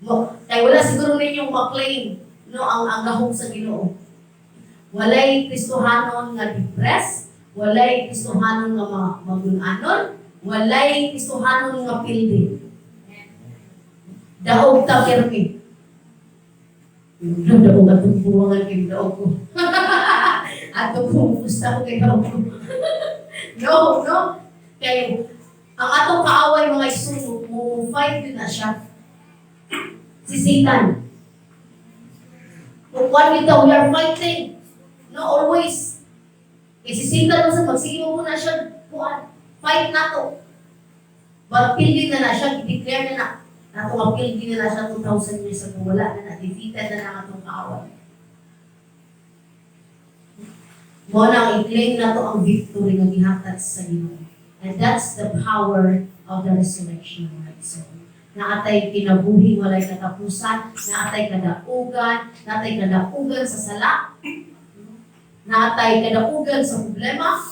Mo, kay wala siguro ninyong ma-claim, no, ang gahom sa Ginoo. Walay Kristohanon nga depressed, walay Kristohanon nga magun-anon, walay Kristohanon nga pildi. Daog ta pirmi. Yung daog atong buwangan kay daog ko. Ato kung gusto ko kay daog ko. No, no. Kay ang atong kaaway, mga igsoon, mo fight yun na siya. Si Satan. Kung kuan kita, we are fighting. No, always. Kay si Satan man sa magsige mo muna siya, kuan, fight na to. But pildi na na siya, i-declare na na. Nato nga pildi na na siya 2,000 years ago. Wala na na, defeated na na ang atong kaaway. Mo na ang i-claim na to ang victory nga gihatag sa Ginoo. And that's the power of the resurrection, right? So, naatay kinabuhi walay katapusan, naatay kadaugan sa sala, naatay kadaugan sa problema,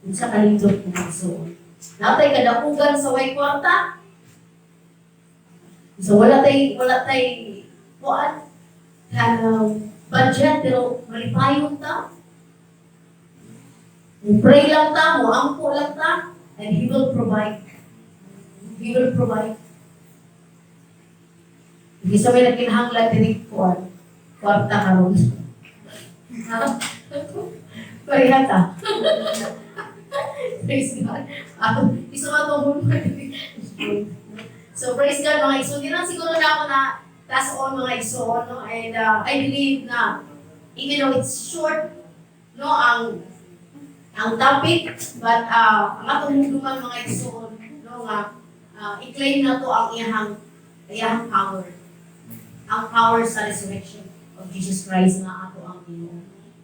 unsa kalindot kung magsuon. Naatay kadaugan sa way kwarta, so wala tay kuan kanang budget pero malipayon ta. Mo pray lang ta, mo ampo lang ta, and He will provide. He will provide. Hindi sa may nagkinahanglan diri kuan kwarta karon. Pareha ta. Praise God. Ako, isa man itong. So praise God, mga igsoon. Di lang siguro na ako na that's all, mga igsoon, no? And I believe na even though it's short, no, ang topic, but ang atong hugduman, mga igsoon, no, nga i-claim na to ang iyahang power. Ang power sa resurrection of Jesus Christ nga ato ang Ginoo.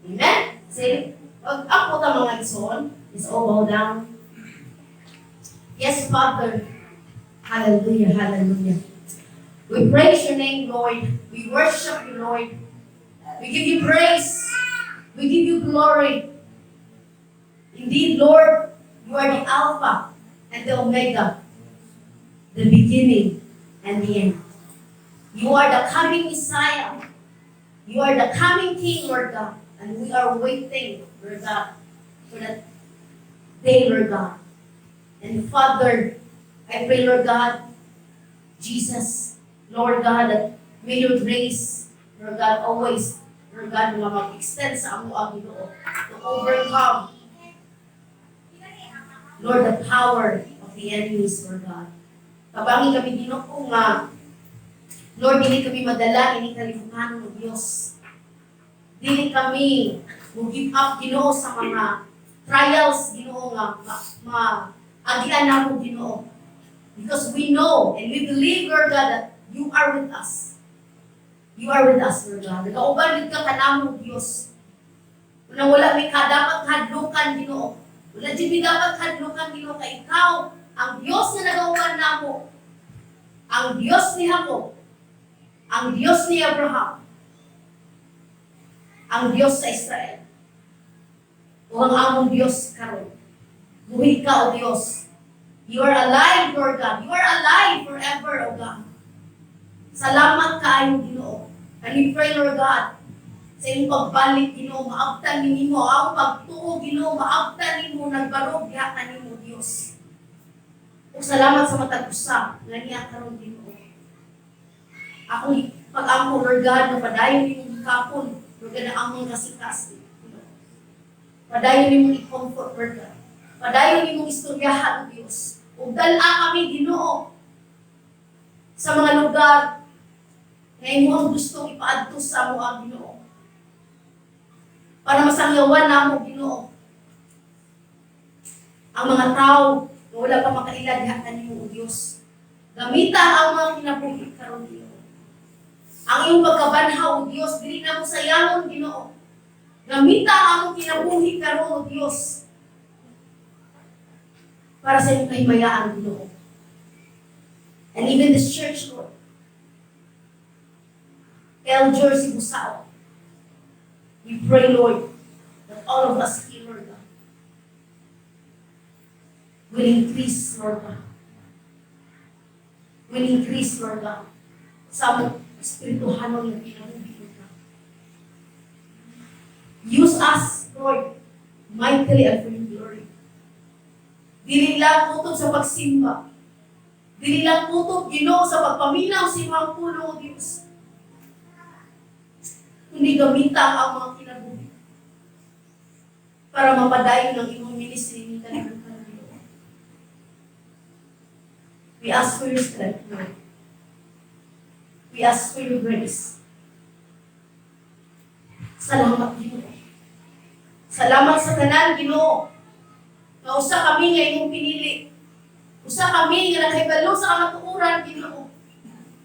Amen? Say, pag ako ta, mga igsoon, is all bow down. Yes, Father. Hallelujah, hallelujah. We praise your name, Lord. We worship you, Lord. We give you praise. We give you glory. Indeed, Lord, you are the Alpha and the Omega, the beginning and the end. You are the coming Messiah. You are the coming King, Lord God. And we are waiting, Lord God, for that day, Lord God. And Father, I pray, Lord God, Jesus, Lord God, that may your grace, Lord God, always, Lord God, nga mag-extend sa amo ang Ginoo to overcome, Lord, the power of the enemies, Lord God. Tabangi kami, Ginoo, nga Lord, dili kami madala ini kalibutan ng Diyos. Dili kami mo give up, Ginoo, sa mga trials, Ginoo, nga ma agian namo, Ginoo. Because we know and we believe, Lord God, that you are with us. You are with us, Lord God. Nagauban gid ka kanamo, Diyos. Unang wala may kadapat hadlukan, Ginoo. Wala jud mi dapat hadlukan, Ginoo, kay ikaw ang Diyos na nagauban namo. Ang Diyos ni Jacob. Ang Diyos ni Abraham. Ang Diyos sa Israel. O ang among Diyos karon. Buhi ka, O Diyos. You are alive, Lord God. You are alive forever, O God. Salamat kaayo, Ginoo. And we pray, Lord God, sa iyong pagbalik, Ginoo, maabtan nimo ang pagtuo, Ginoo, maabtan nimo nagbarog diha kanimo, Dios. Ug salamat sa matag usa nga niya karon, Ginoo. Akong pag-ampo, Lord God, nga padayon nimong gikapon, Lord God, ang among kasing-kasing. Padayon nimong i-comfort, Lord God. Padayon nimong istoryahan, O Diyos. Ug dal-a kami, Ginoo, sa mga lugar nga imo ang gustong ipaadto sa amo ang Ginoo. Para masangyawan namo, Ginoo, ang mga tao nga wala pa makaila diha kanimo, O Dios. Gamita ang mga kinabuhi karon, Ginoo. Ang iyong pagkabanhaw, O Dios, dili namo sayangon, Ginoo. Gamita ang among kinabuhi karon, O Dios, para sa iyong kahimayaan, Ginoo. And even this church, Lord, El Jersey Busao, we pray, Lord, that all of us here, Lord God, will increase, Lord God. Will increase, Lord God, sa among espirituhanon nga kinabuhi, Lord God. Use us, Lord, mightily and for your glory. Dili lang kutob sa pagsimba. Dili lang kutob, Ginoo, sa pagpaminaw sa imong pulong, O Diyos. Kundi gamita ang mga kinabuhi para mapadayon ang imong ministry ni kalibutan, Ginoo. We ask for your strength, Lord. We ask for your grace. Salamat, Ginoo. Salamat sa tanan, Ginoo. Nga usa kami nga imong pinili. Usa kami nga nakahibalo sa kamatuoran, Ginoo.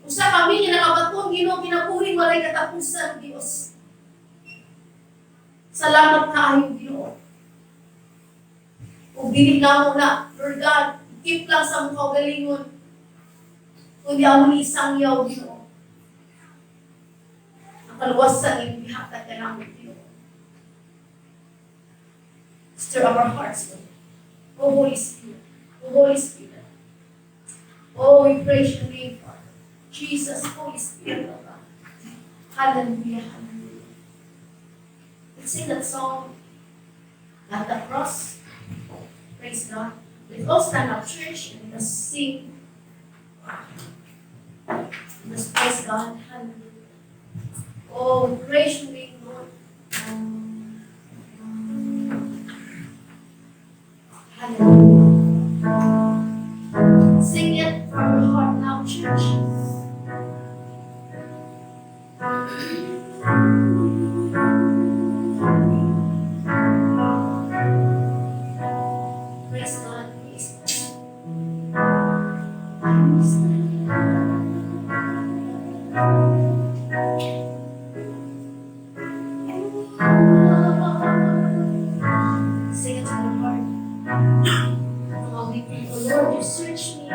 Usa kami nga nakabaton, Ginoo, kinabuhing walay katapusan, Dios. Salamat kaayo, Ginoo. Ug dili namo na, Lord God, keep lang sa among kaugalingon. Kundi amo ni isangyaw, Ginoo. Ang kaluwasan imong gihatag kanamo, Ginoo. Stir up our hearts, Lord. O Holy Spirit. O Holy Spirit. Oh, we praise your name, Father. Jesus, Holy Spirit, oh God. Hallelujah, hallelujah. Let's sing that song at the cross. Praise God. Let's all stand up, church, and let's sing. Let's praise God. Hallelujah. Oh, we praise your name, Lord. Hallelujah. Sing it from your heart now, church. Praise God. Praise God. Praise God. Sing it to the Lord. Oh, we pray, oh Lord, you search me.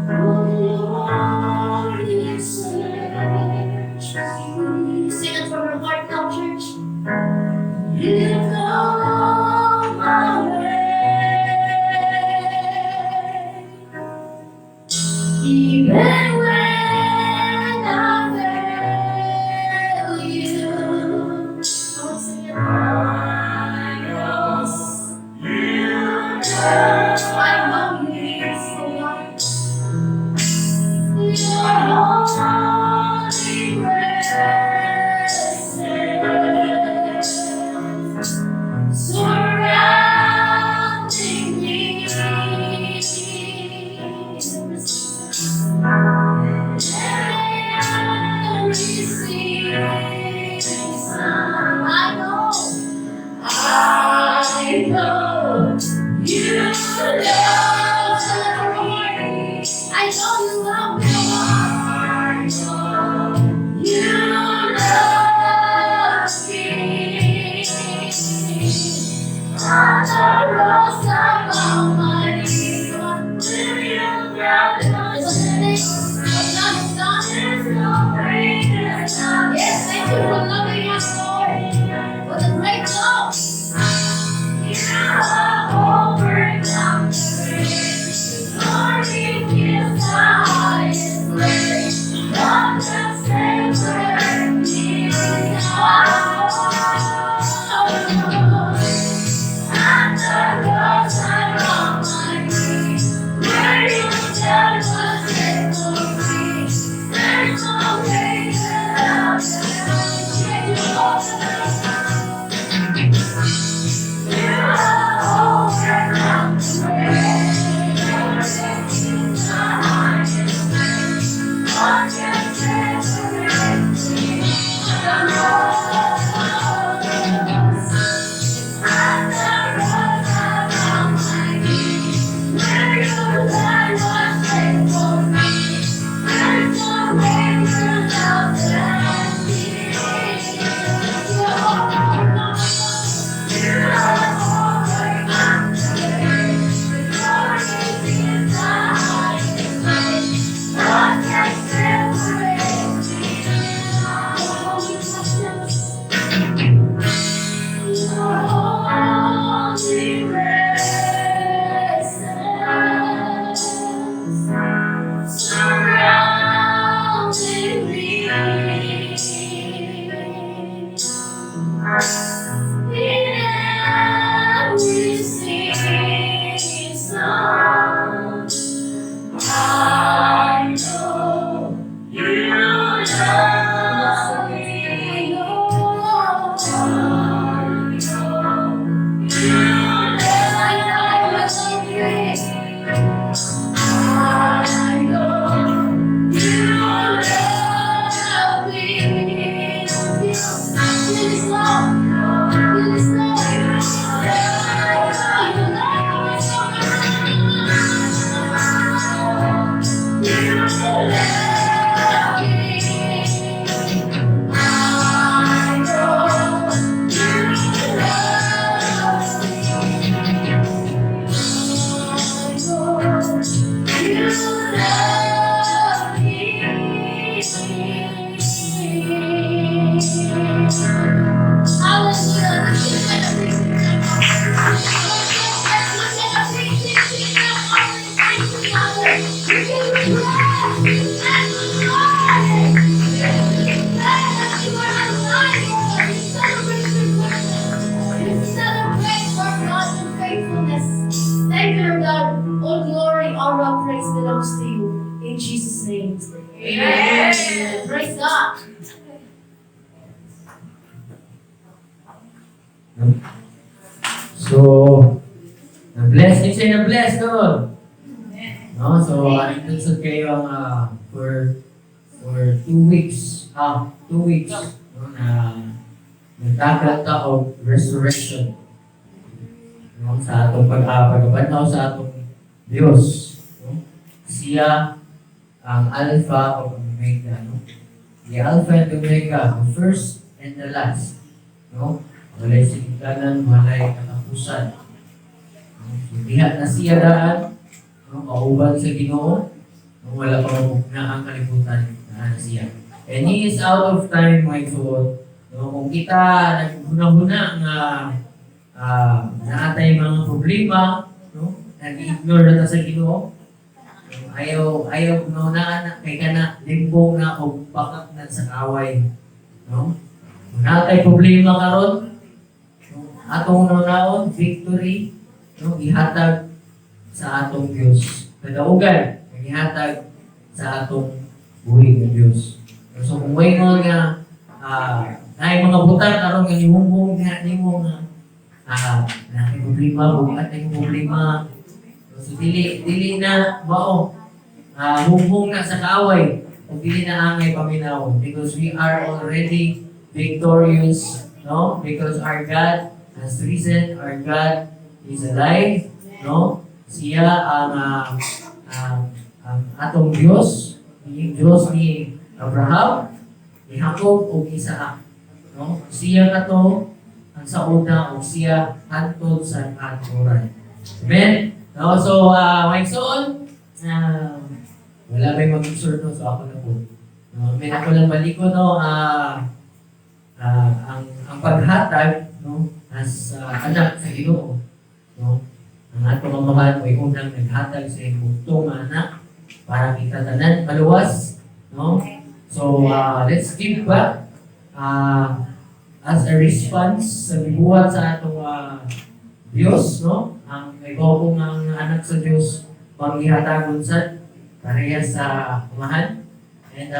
Oh Lord, you search me. Sing it from your heart now, church. You know my way. Even when I fail you. Come on, sing it. I know I know you so much. Your holy presence surrounding me. Every season, I know you love me. I know you love me. I know you love me. On the cross above my knees, will you grab Yes, thank you for loving us, Lord. What a great love. You have overcome the grave. Glory is the highest praise. God the separate me now. At the cross I bow my knee, where your death was set for me. There's no greater love than yours. You have overcome the grave. Your death is the highest praise. What can separate me from yours? At the cross I bow my knee, where your blood was shed for me. There's no greater love than this. You have overcome the grave. The glory is the highest praise. What can separate me from your presence? Your holy presence surrounding me. In every season, I know you love me. I know you love me. I know you Amen. Praise God. So, na-bless din siya, na-bless, no? No? So, nagtunsod kayo ang for 2 weeks, 2 weeks, no, na nagtagal ta og resurrection. No? Sa atong pagkabantaw sa atong Diyos. No? Siya ang Alpha o Omega. No? The Alpha and Omega, the first and the last. No? Walay siningganan, walay katapusan. No? So, diha na siya daan, no? Kauban sa Ginoo, no? Wala pa mabugna ang kalibutan, naa na siya. And He is out of time, mga igsoon. No? Kung kita naghuna-huna nga naatay mga problema, no? Nag-ignore na ta sa Ginoo. No? Ayaw ayaw hunahunaan na kay kana limbong na o pakak na sa kaaway, no? Kung naatay problema karon, no? Atong hunahunaon, victory, no? Gihatag sa atong Dios. Kadaugan gihatag sa atong buhi nga Dios. So kung may nga naay mga butang karon nga nihunghong nga nimo nga naay problema, bugat na problema. So dili dili na mao hunghong na sa kaaway o dili na angay paminawon because we are already victorious, no? Because our God has risen, our God is alive, no? Siya ang atong Dios, ni Dios ni Abraham, ni Jacob ug Isaac, no? Siya kato ang sa una ug siya hantod sa kanturan. Amen. No, so mga igsoon, wala may mag-exhort, no, so ako na po. No, may ako lang baliko, no, ang paghatag, no, as anak sa Ginoo, no. Ang atong amahan mo'y unang naghatag sa iyang bugtong nga anak para kita tanan maluwas, no? So let's give back as a response sa gibuhat sa atong Dios, no? Ang ibaw ang anak sa Dios manghihatagon sad parehas sa amahan. And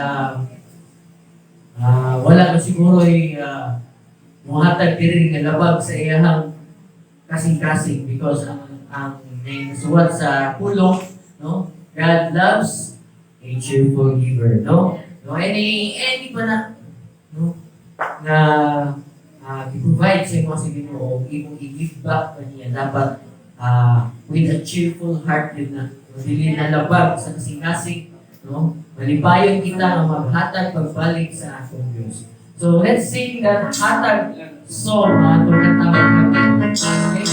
wala ko siguro ay muhatag diri nga labag sa iyahang kasing-kasing because ang nasuwat sa pulong, no, God loves a cheerful giver, no? No, any pa na, no, nga i-provide sa imo sa Ginoo, imong i-give back pa niya dapat with a cheerful heart yun na, no, dili na labag sa kasing-kasing, no? Malipayon kita nga maghatag pagbalik sa atong Dios. So let's sing that hatag song nga atong kantahon. Okay?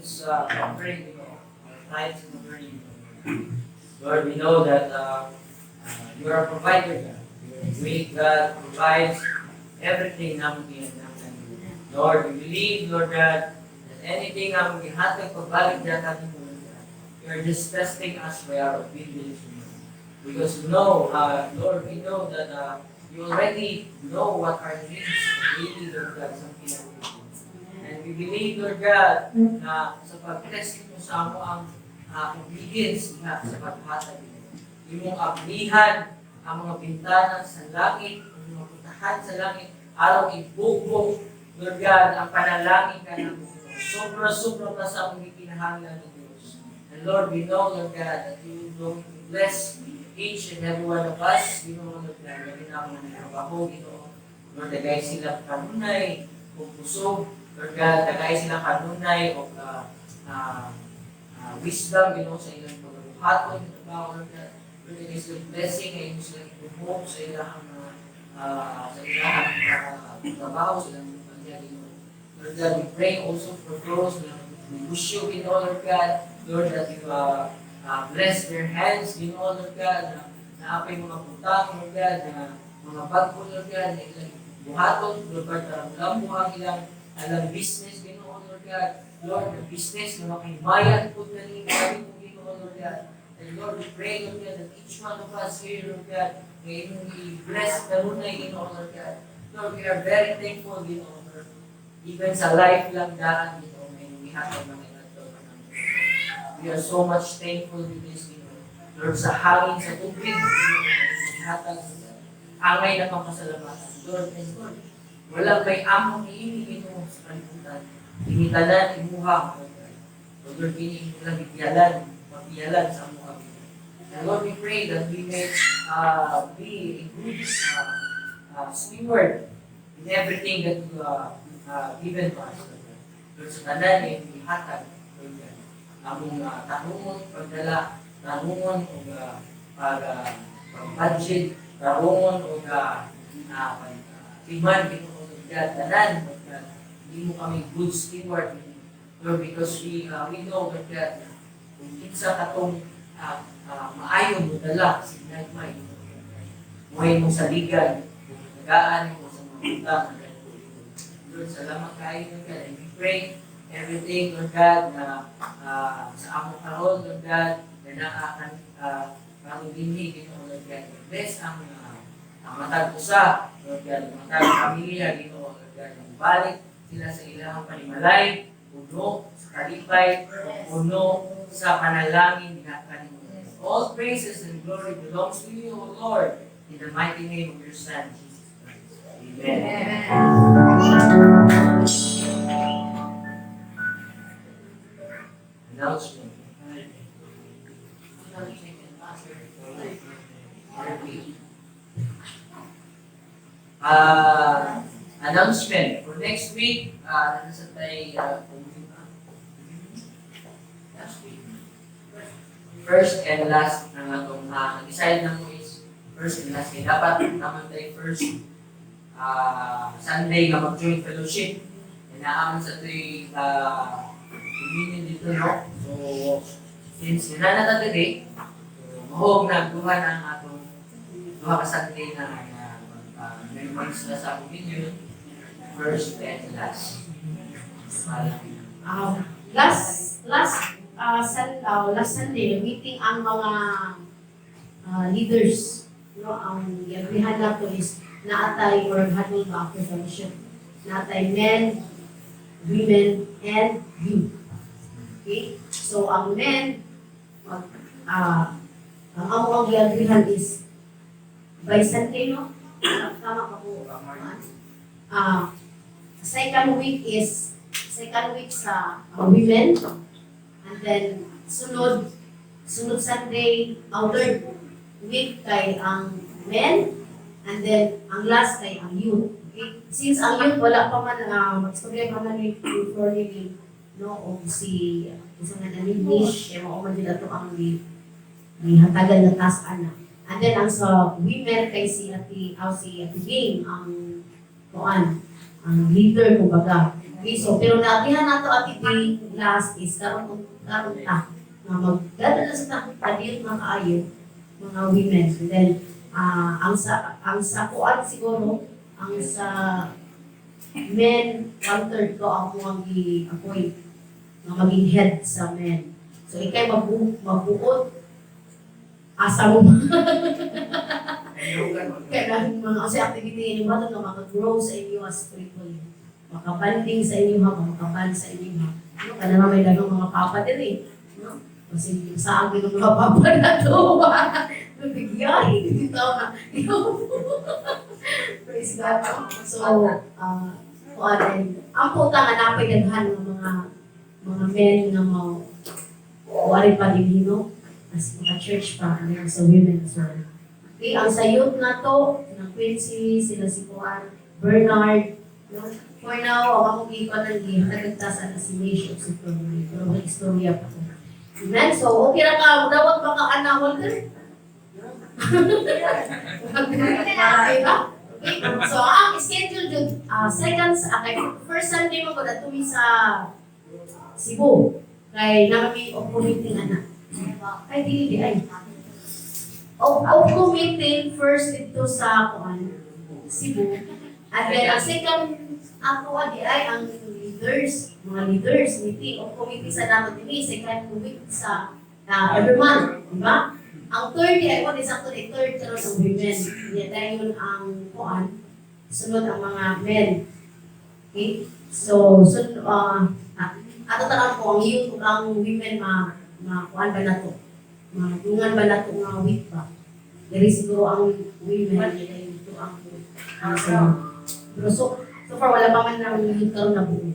this offering, our tithes and offering. Lord, we know that you are a provider, God. You are a great God, provides everything na among ginahanglan. Lord, we believe, Lord God, that anything na among gihatag pagbalik diyan natin, Lord God, you are just testing us by our obedience. Lord. Because we know, Lord, we know that you already know what our needs really, Lord God, sa kinabuhi. And we believe, Lord God, na sa pag-test mo sa amo ang obedience nga sa paghatag. Imong ablihan ang mga bintana sa langit, ang mga putahan sa langit, aron ibugbog, Lord God, ang panalangin kanamo. Sobra-sobra pa sa among gikinahanglan ng Diyos. And Lord, we know, Lord God, that you going to bless each and every one of us. Ginoo, Lord God, labi na ang mga trabaho, Ginoo. Lord, dagay sila kanunay o kusog. Lord God, dagay sila kanunay o wisdom, Ginoo, sa ilang pagbuhaton ng trabaho, Lord God. Lord, dagay sila blessing nga imo silang ibuhok sa ilang trabaho, sa ilang kumpanya, Ginoo. Lord God, we pray also for those na negosyo, Ginoo, Lord God. Lord, that you bless their hands, Ginoo, Lord God, na naapay mga butang, Lord God, na mga bago, Lord God, na ilang buhaton, Lord God, lambo ang ilang alang business, Ginoo, Lord God. Lord, the business na makahimayan po na ninyo, Ginoo, Lord God. And Lord, we pray, Lord God, that each one of us here, Lord God, may imong i-bless kanunay, Ginoo, Lord God. Lord, we are very thankful, Ginoo, Lord. Even sa life lang daan, Ginoo, may imong ihatag mga inadto. We are so much thankful with this, Ginoo. Lord, sa hangin, sa tubig, Ginoo, may imong ihatag, Lord God. Angay na kang pasalamatan. Lord, and Lord, wala may among niini, Ginoo, sa kalibutan. Ini tanan imuha, Lord God. Lord, kini imo lang gipiyalan, mapiyalan sa among kami. And Lord, we pray that we may be a good steward in everything that you given to us, Lord God. Lord, sa tanan ay ihatag, Lord God. Among tarungon, pagdala, tarungon o pag pag-budget, tarungon o pag timan, Ginoo, Lord God, tanan, Lord God. Hindi mo kami good steward, Lord, because we know, Lord God, na kung kinsa katong maayo mo dala sa ginagmay, buhay mong saligan, kung tagaan mo sa mga butang. Lord, salamat kayo, Lord God. And we pray everything, Lord God, na sa among karon, Lord God, na naa kan karon dinhi, Ginoo, Lord God. Bless ang matag usa, Lord God, ang matag pamilya, Ginoo, Lord God. Balik sila sa ilang panimalay, puno sa kalipay, puno sa panalangin diha kanimo. All praises and glory belongs to you, O Lord, in the mighty name of your Son, Jesus Christ. Amen. Amen. Announcement. Repeat. Announcement for next week, nasa tayo, last week. First and last ang atong decide na mo is first and last. Kaya dapat naman tayo first Sunday nga mag-join fellowship. Inaaman sa ito'y communion dito, no? So, since nanata today, so, mahog na duha na ang atong duha ka Sunday na na memories na sa communion, first and last. Para Last last sun, last Sunday, meeting ang mga leaders, no? Ang giagrihan nato is naatay or huddle ba after fellowship. Naatay men, women, and youth. Okay? So ang men mag ang amo ang giagrihan is by Sunday, no? Tama ka po. Second week is second week sa women and then sunod sunod Sunday ang third week kay ang men and then ang last kay ang youth. Okay? Since ang youth wala pa man mag-istorya pa man ni Florine, no, o si isang nga ni Nish kay mao man jud ato ang ni hatagan na task ana. And then ang sa women kay si Ate Bing ang kuan, ang leader kumbaga. Okay? Okay, so pero naagihan nato ati day last is karon karon ta nga magdadala sa ta kadiyot mga kaayo mga women. And then ang sa kuan siguro, ang sa men, one third ko ang ang gi-appoint nga maging head sa men. So ikay mabuot asa mo kaya dahil mga kasi activity inyo ba ito nga makagrow sa inyo as spiritually. Makabanding sa inyo ha, makaband sa inyo ha. No, kada na may dagang mga papa din eh. No? Kasi sa akin ng mga papa na to. Nabigyan, hindi tao na. Praise God. So, kuan din. Ang puta nga napay daghan ng mga men nga mo kuan pa din, no? As mga church pa, and then sa women as well. Okay, ang sa youth na to, na Quincy, sila si Kuan, Bernard, no? For now, ang akong gikan ng gihatag sa na si Mish of Superman, pero may istorya pa ko. Amen? So, okay ra ka, dawat ba ka ana, Walter? Okay ba? Okay. So, ang schedule jud, second, kay first Sunday mo ko mi sa Cebu. Kay naa mi OPCO meeting ana. Ay, dili di ay. OPCO meeting first dito sa kuan, Cebu. And then ang second ako adi ay ang leaders, mga leaders meeting o committee sa nato dinhi second week sa every month, di ba? Ang third ay ko sakto ni third karon ang women. Nya dayon ang kuan, sunod ang mga men. Okay? So, sun ato tanan ko ang youth ug ang women ma ma kuan ba nato? Madungan ba nato nga week ba? Diri siguro ang women, dayon dito ang sa. Pero so far wala pa man nang youth karon na buo.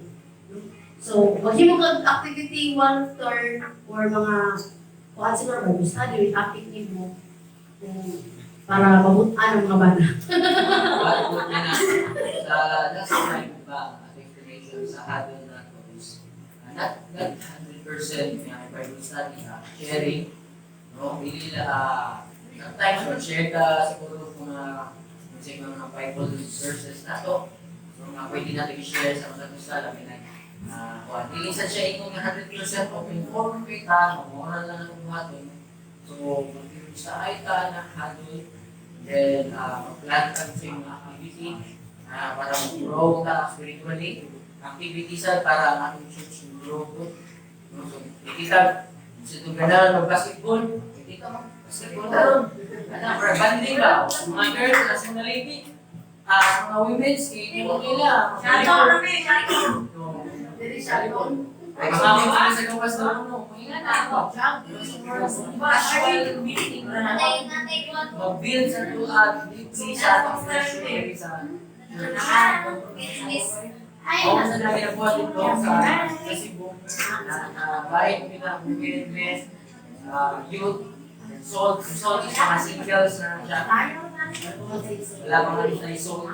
So, maghimo kag activity one third or mga kuan siguro Bible study with topic nimo kung para mabutan ang mga bana. Bago na sa last time ba, at explanation sa huddle na to is not 100% nga Bible study na sharing, no? Really, sometimes we share ka siguro mga sa mga Bible verses na to. So, mga pwede natin i-share sa mga gusto, labi na kuan. Dili sa siya ingon nga 100% open forum kay ta, moral lang ang buhaton. So, sa ay ta na huddle, then mag-plan ka sa mga activity para mag-grow ka spiritually. Activity sa para ang atong church mag-grow ko. No? So, kita sa itong ganahan mag-basketball, kita mag-basketball karon. Ana, para banding ba? Mga girls, as mga lady, mga women's, kaya mo nila. No. Diri siya doon. Mga women sa gawas na ano, mahinga na ako. Casual meeting na mag-build sa tuad, deeply sa atong relationship sa church. Ako sa namin nabuhat dito sa Cebu, na kahit pina men, youth, and salt, salt is mga singles na siya. Wala mga na soul.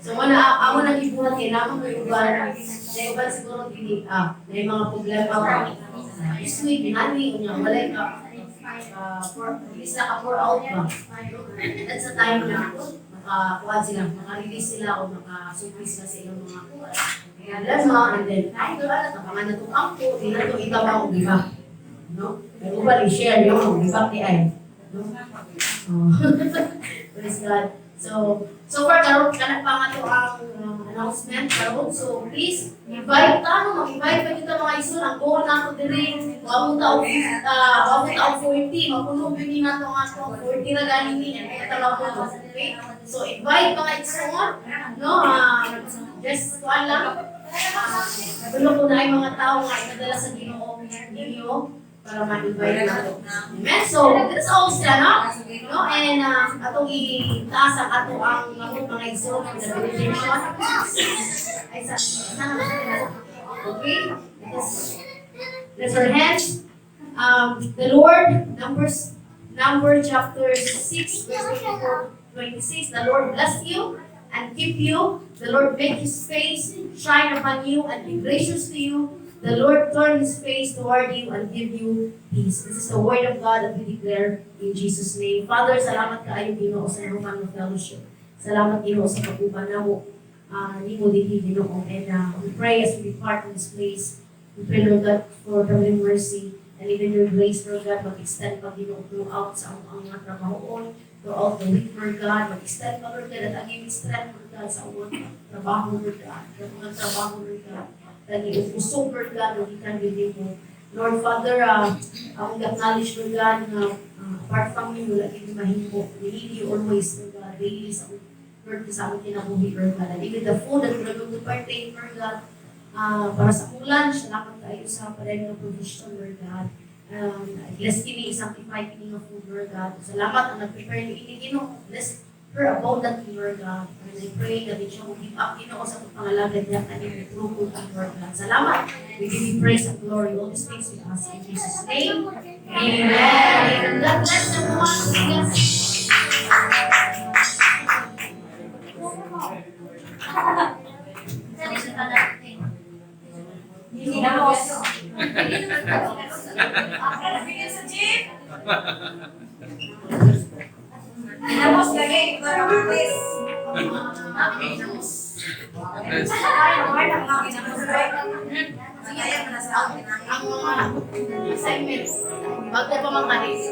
So wala amo nang ibuhat kay namo may uban. Na uban siguro dili na yung mga problema ba. This week inani unya walay ka for release na ka pour out ba. That's the time na makakuha sila, maka-release sila o maka-supli sila sa ilang mga problema and then after ala tabangan na itong ampo, di na ito itabang og iba. No? Pero uban i-share yung iba di ay. No? Oh. Praise God. So far karon kana pa nga to ang announcement karon. So please invite ta, no, mag-invite pa kita mga isun ang goal nato diri. Wa mo ta og wa mo ta og 40, mapuno gyud ni nato nga to 40 na gani ni and kaya ta. Okay? So invite mga igsoon, no, just kuan lang. Uh, ko na ay mga tao nga ikadala sa Ginoo ninyo para ma-invite nato. Amen. So, that's all sila, no? No? And atong itaas ang ato ang mga igsoon for the benediction. Ay, sa Okay? Let's our hands. The Lord, Number chapter 6, verse 24, 26, the Lord bless you and keep you. The Lord make his face shine upon you and be gracious to you. The Lord turn his face toward you and give you peace. This is the word of God that we declare in Jesus' name. Father, salamat kaayo, Ginoo, sa human fellowship. Salamat, Ginoo, sa pag-uban namo. nimo dinhi, Ginoo. And we pray as we depart from this place, we pray, Lord God, for traveling mercy and even your grace, Lord God, mag-extend pa, Ginoo, throughout sa among mga trabahoon, throughout the week, Lord God, mag-extend pa, Lord God, at ang iyong strength, Lord God, sa among trabaho, Lord God, sa mga trabaho, Lord God, kani usog, Lord God, o gikan mo. Lord Father, ang acknowledge, Lord God, nga apart from you, wala gyud mahimo. We need you always, Lord God, daily sa Lord, sa among kinabuhi, Lord God. And even the food that we're going to partake, Lord God, para sa among lunch, salamat tayo sa padayon nga provision, Lord God. Bless kini, sanctify kini nga food, Lord God. Salamat ang nag-prepare ni ini, Ginoo. Bless her abundantly, Lord God. And I pray that it shall give up, Ginoo, sa pagpangalagad niya kaning truth, Lord God. Salamat. We give you praise and glory. All these things we ask in Jesus' name. Amen. God bless everyone. Yes. Ginamos. Nabigyan sa jeep. Ginamos lagi. Ginamos. Ginamos. Sige, Ang mga assignment. Bago pa man kanis.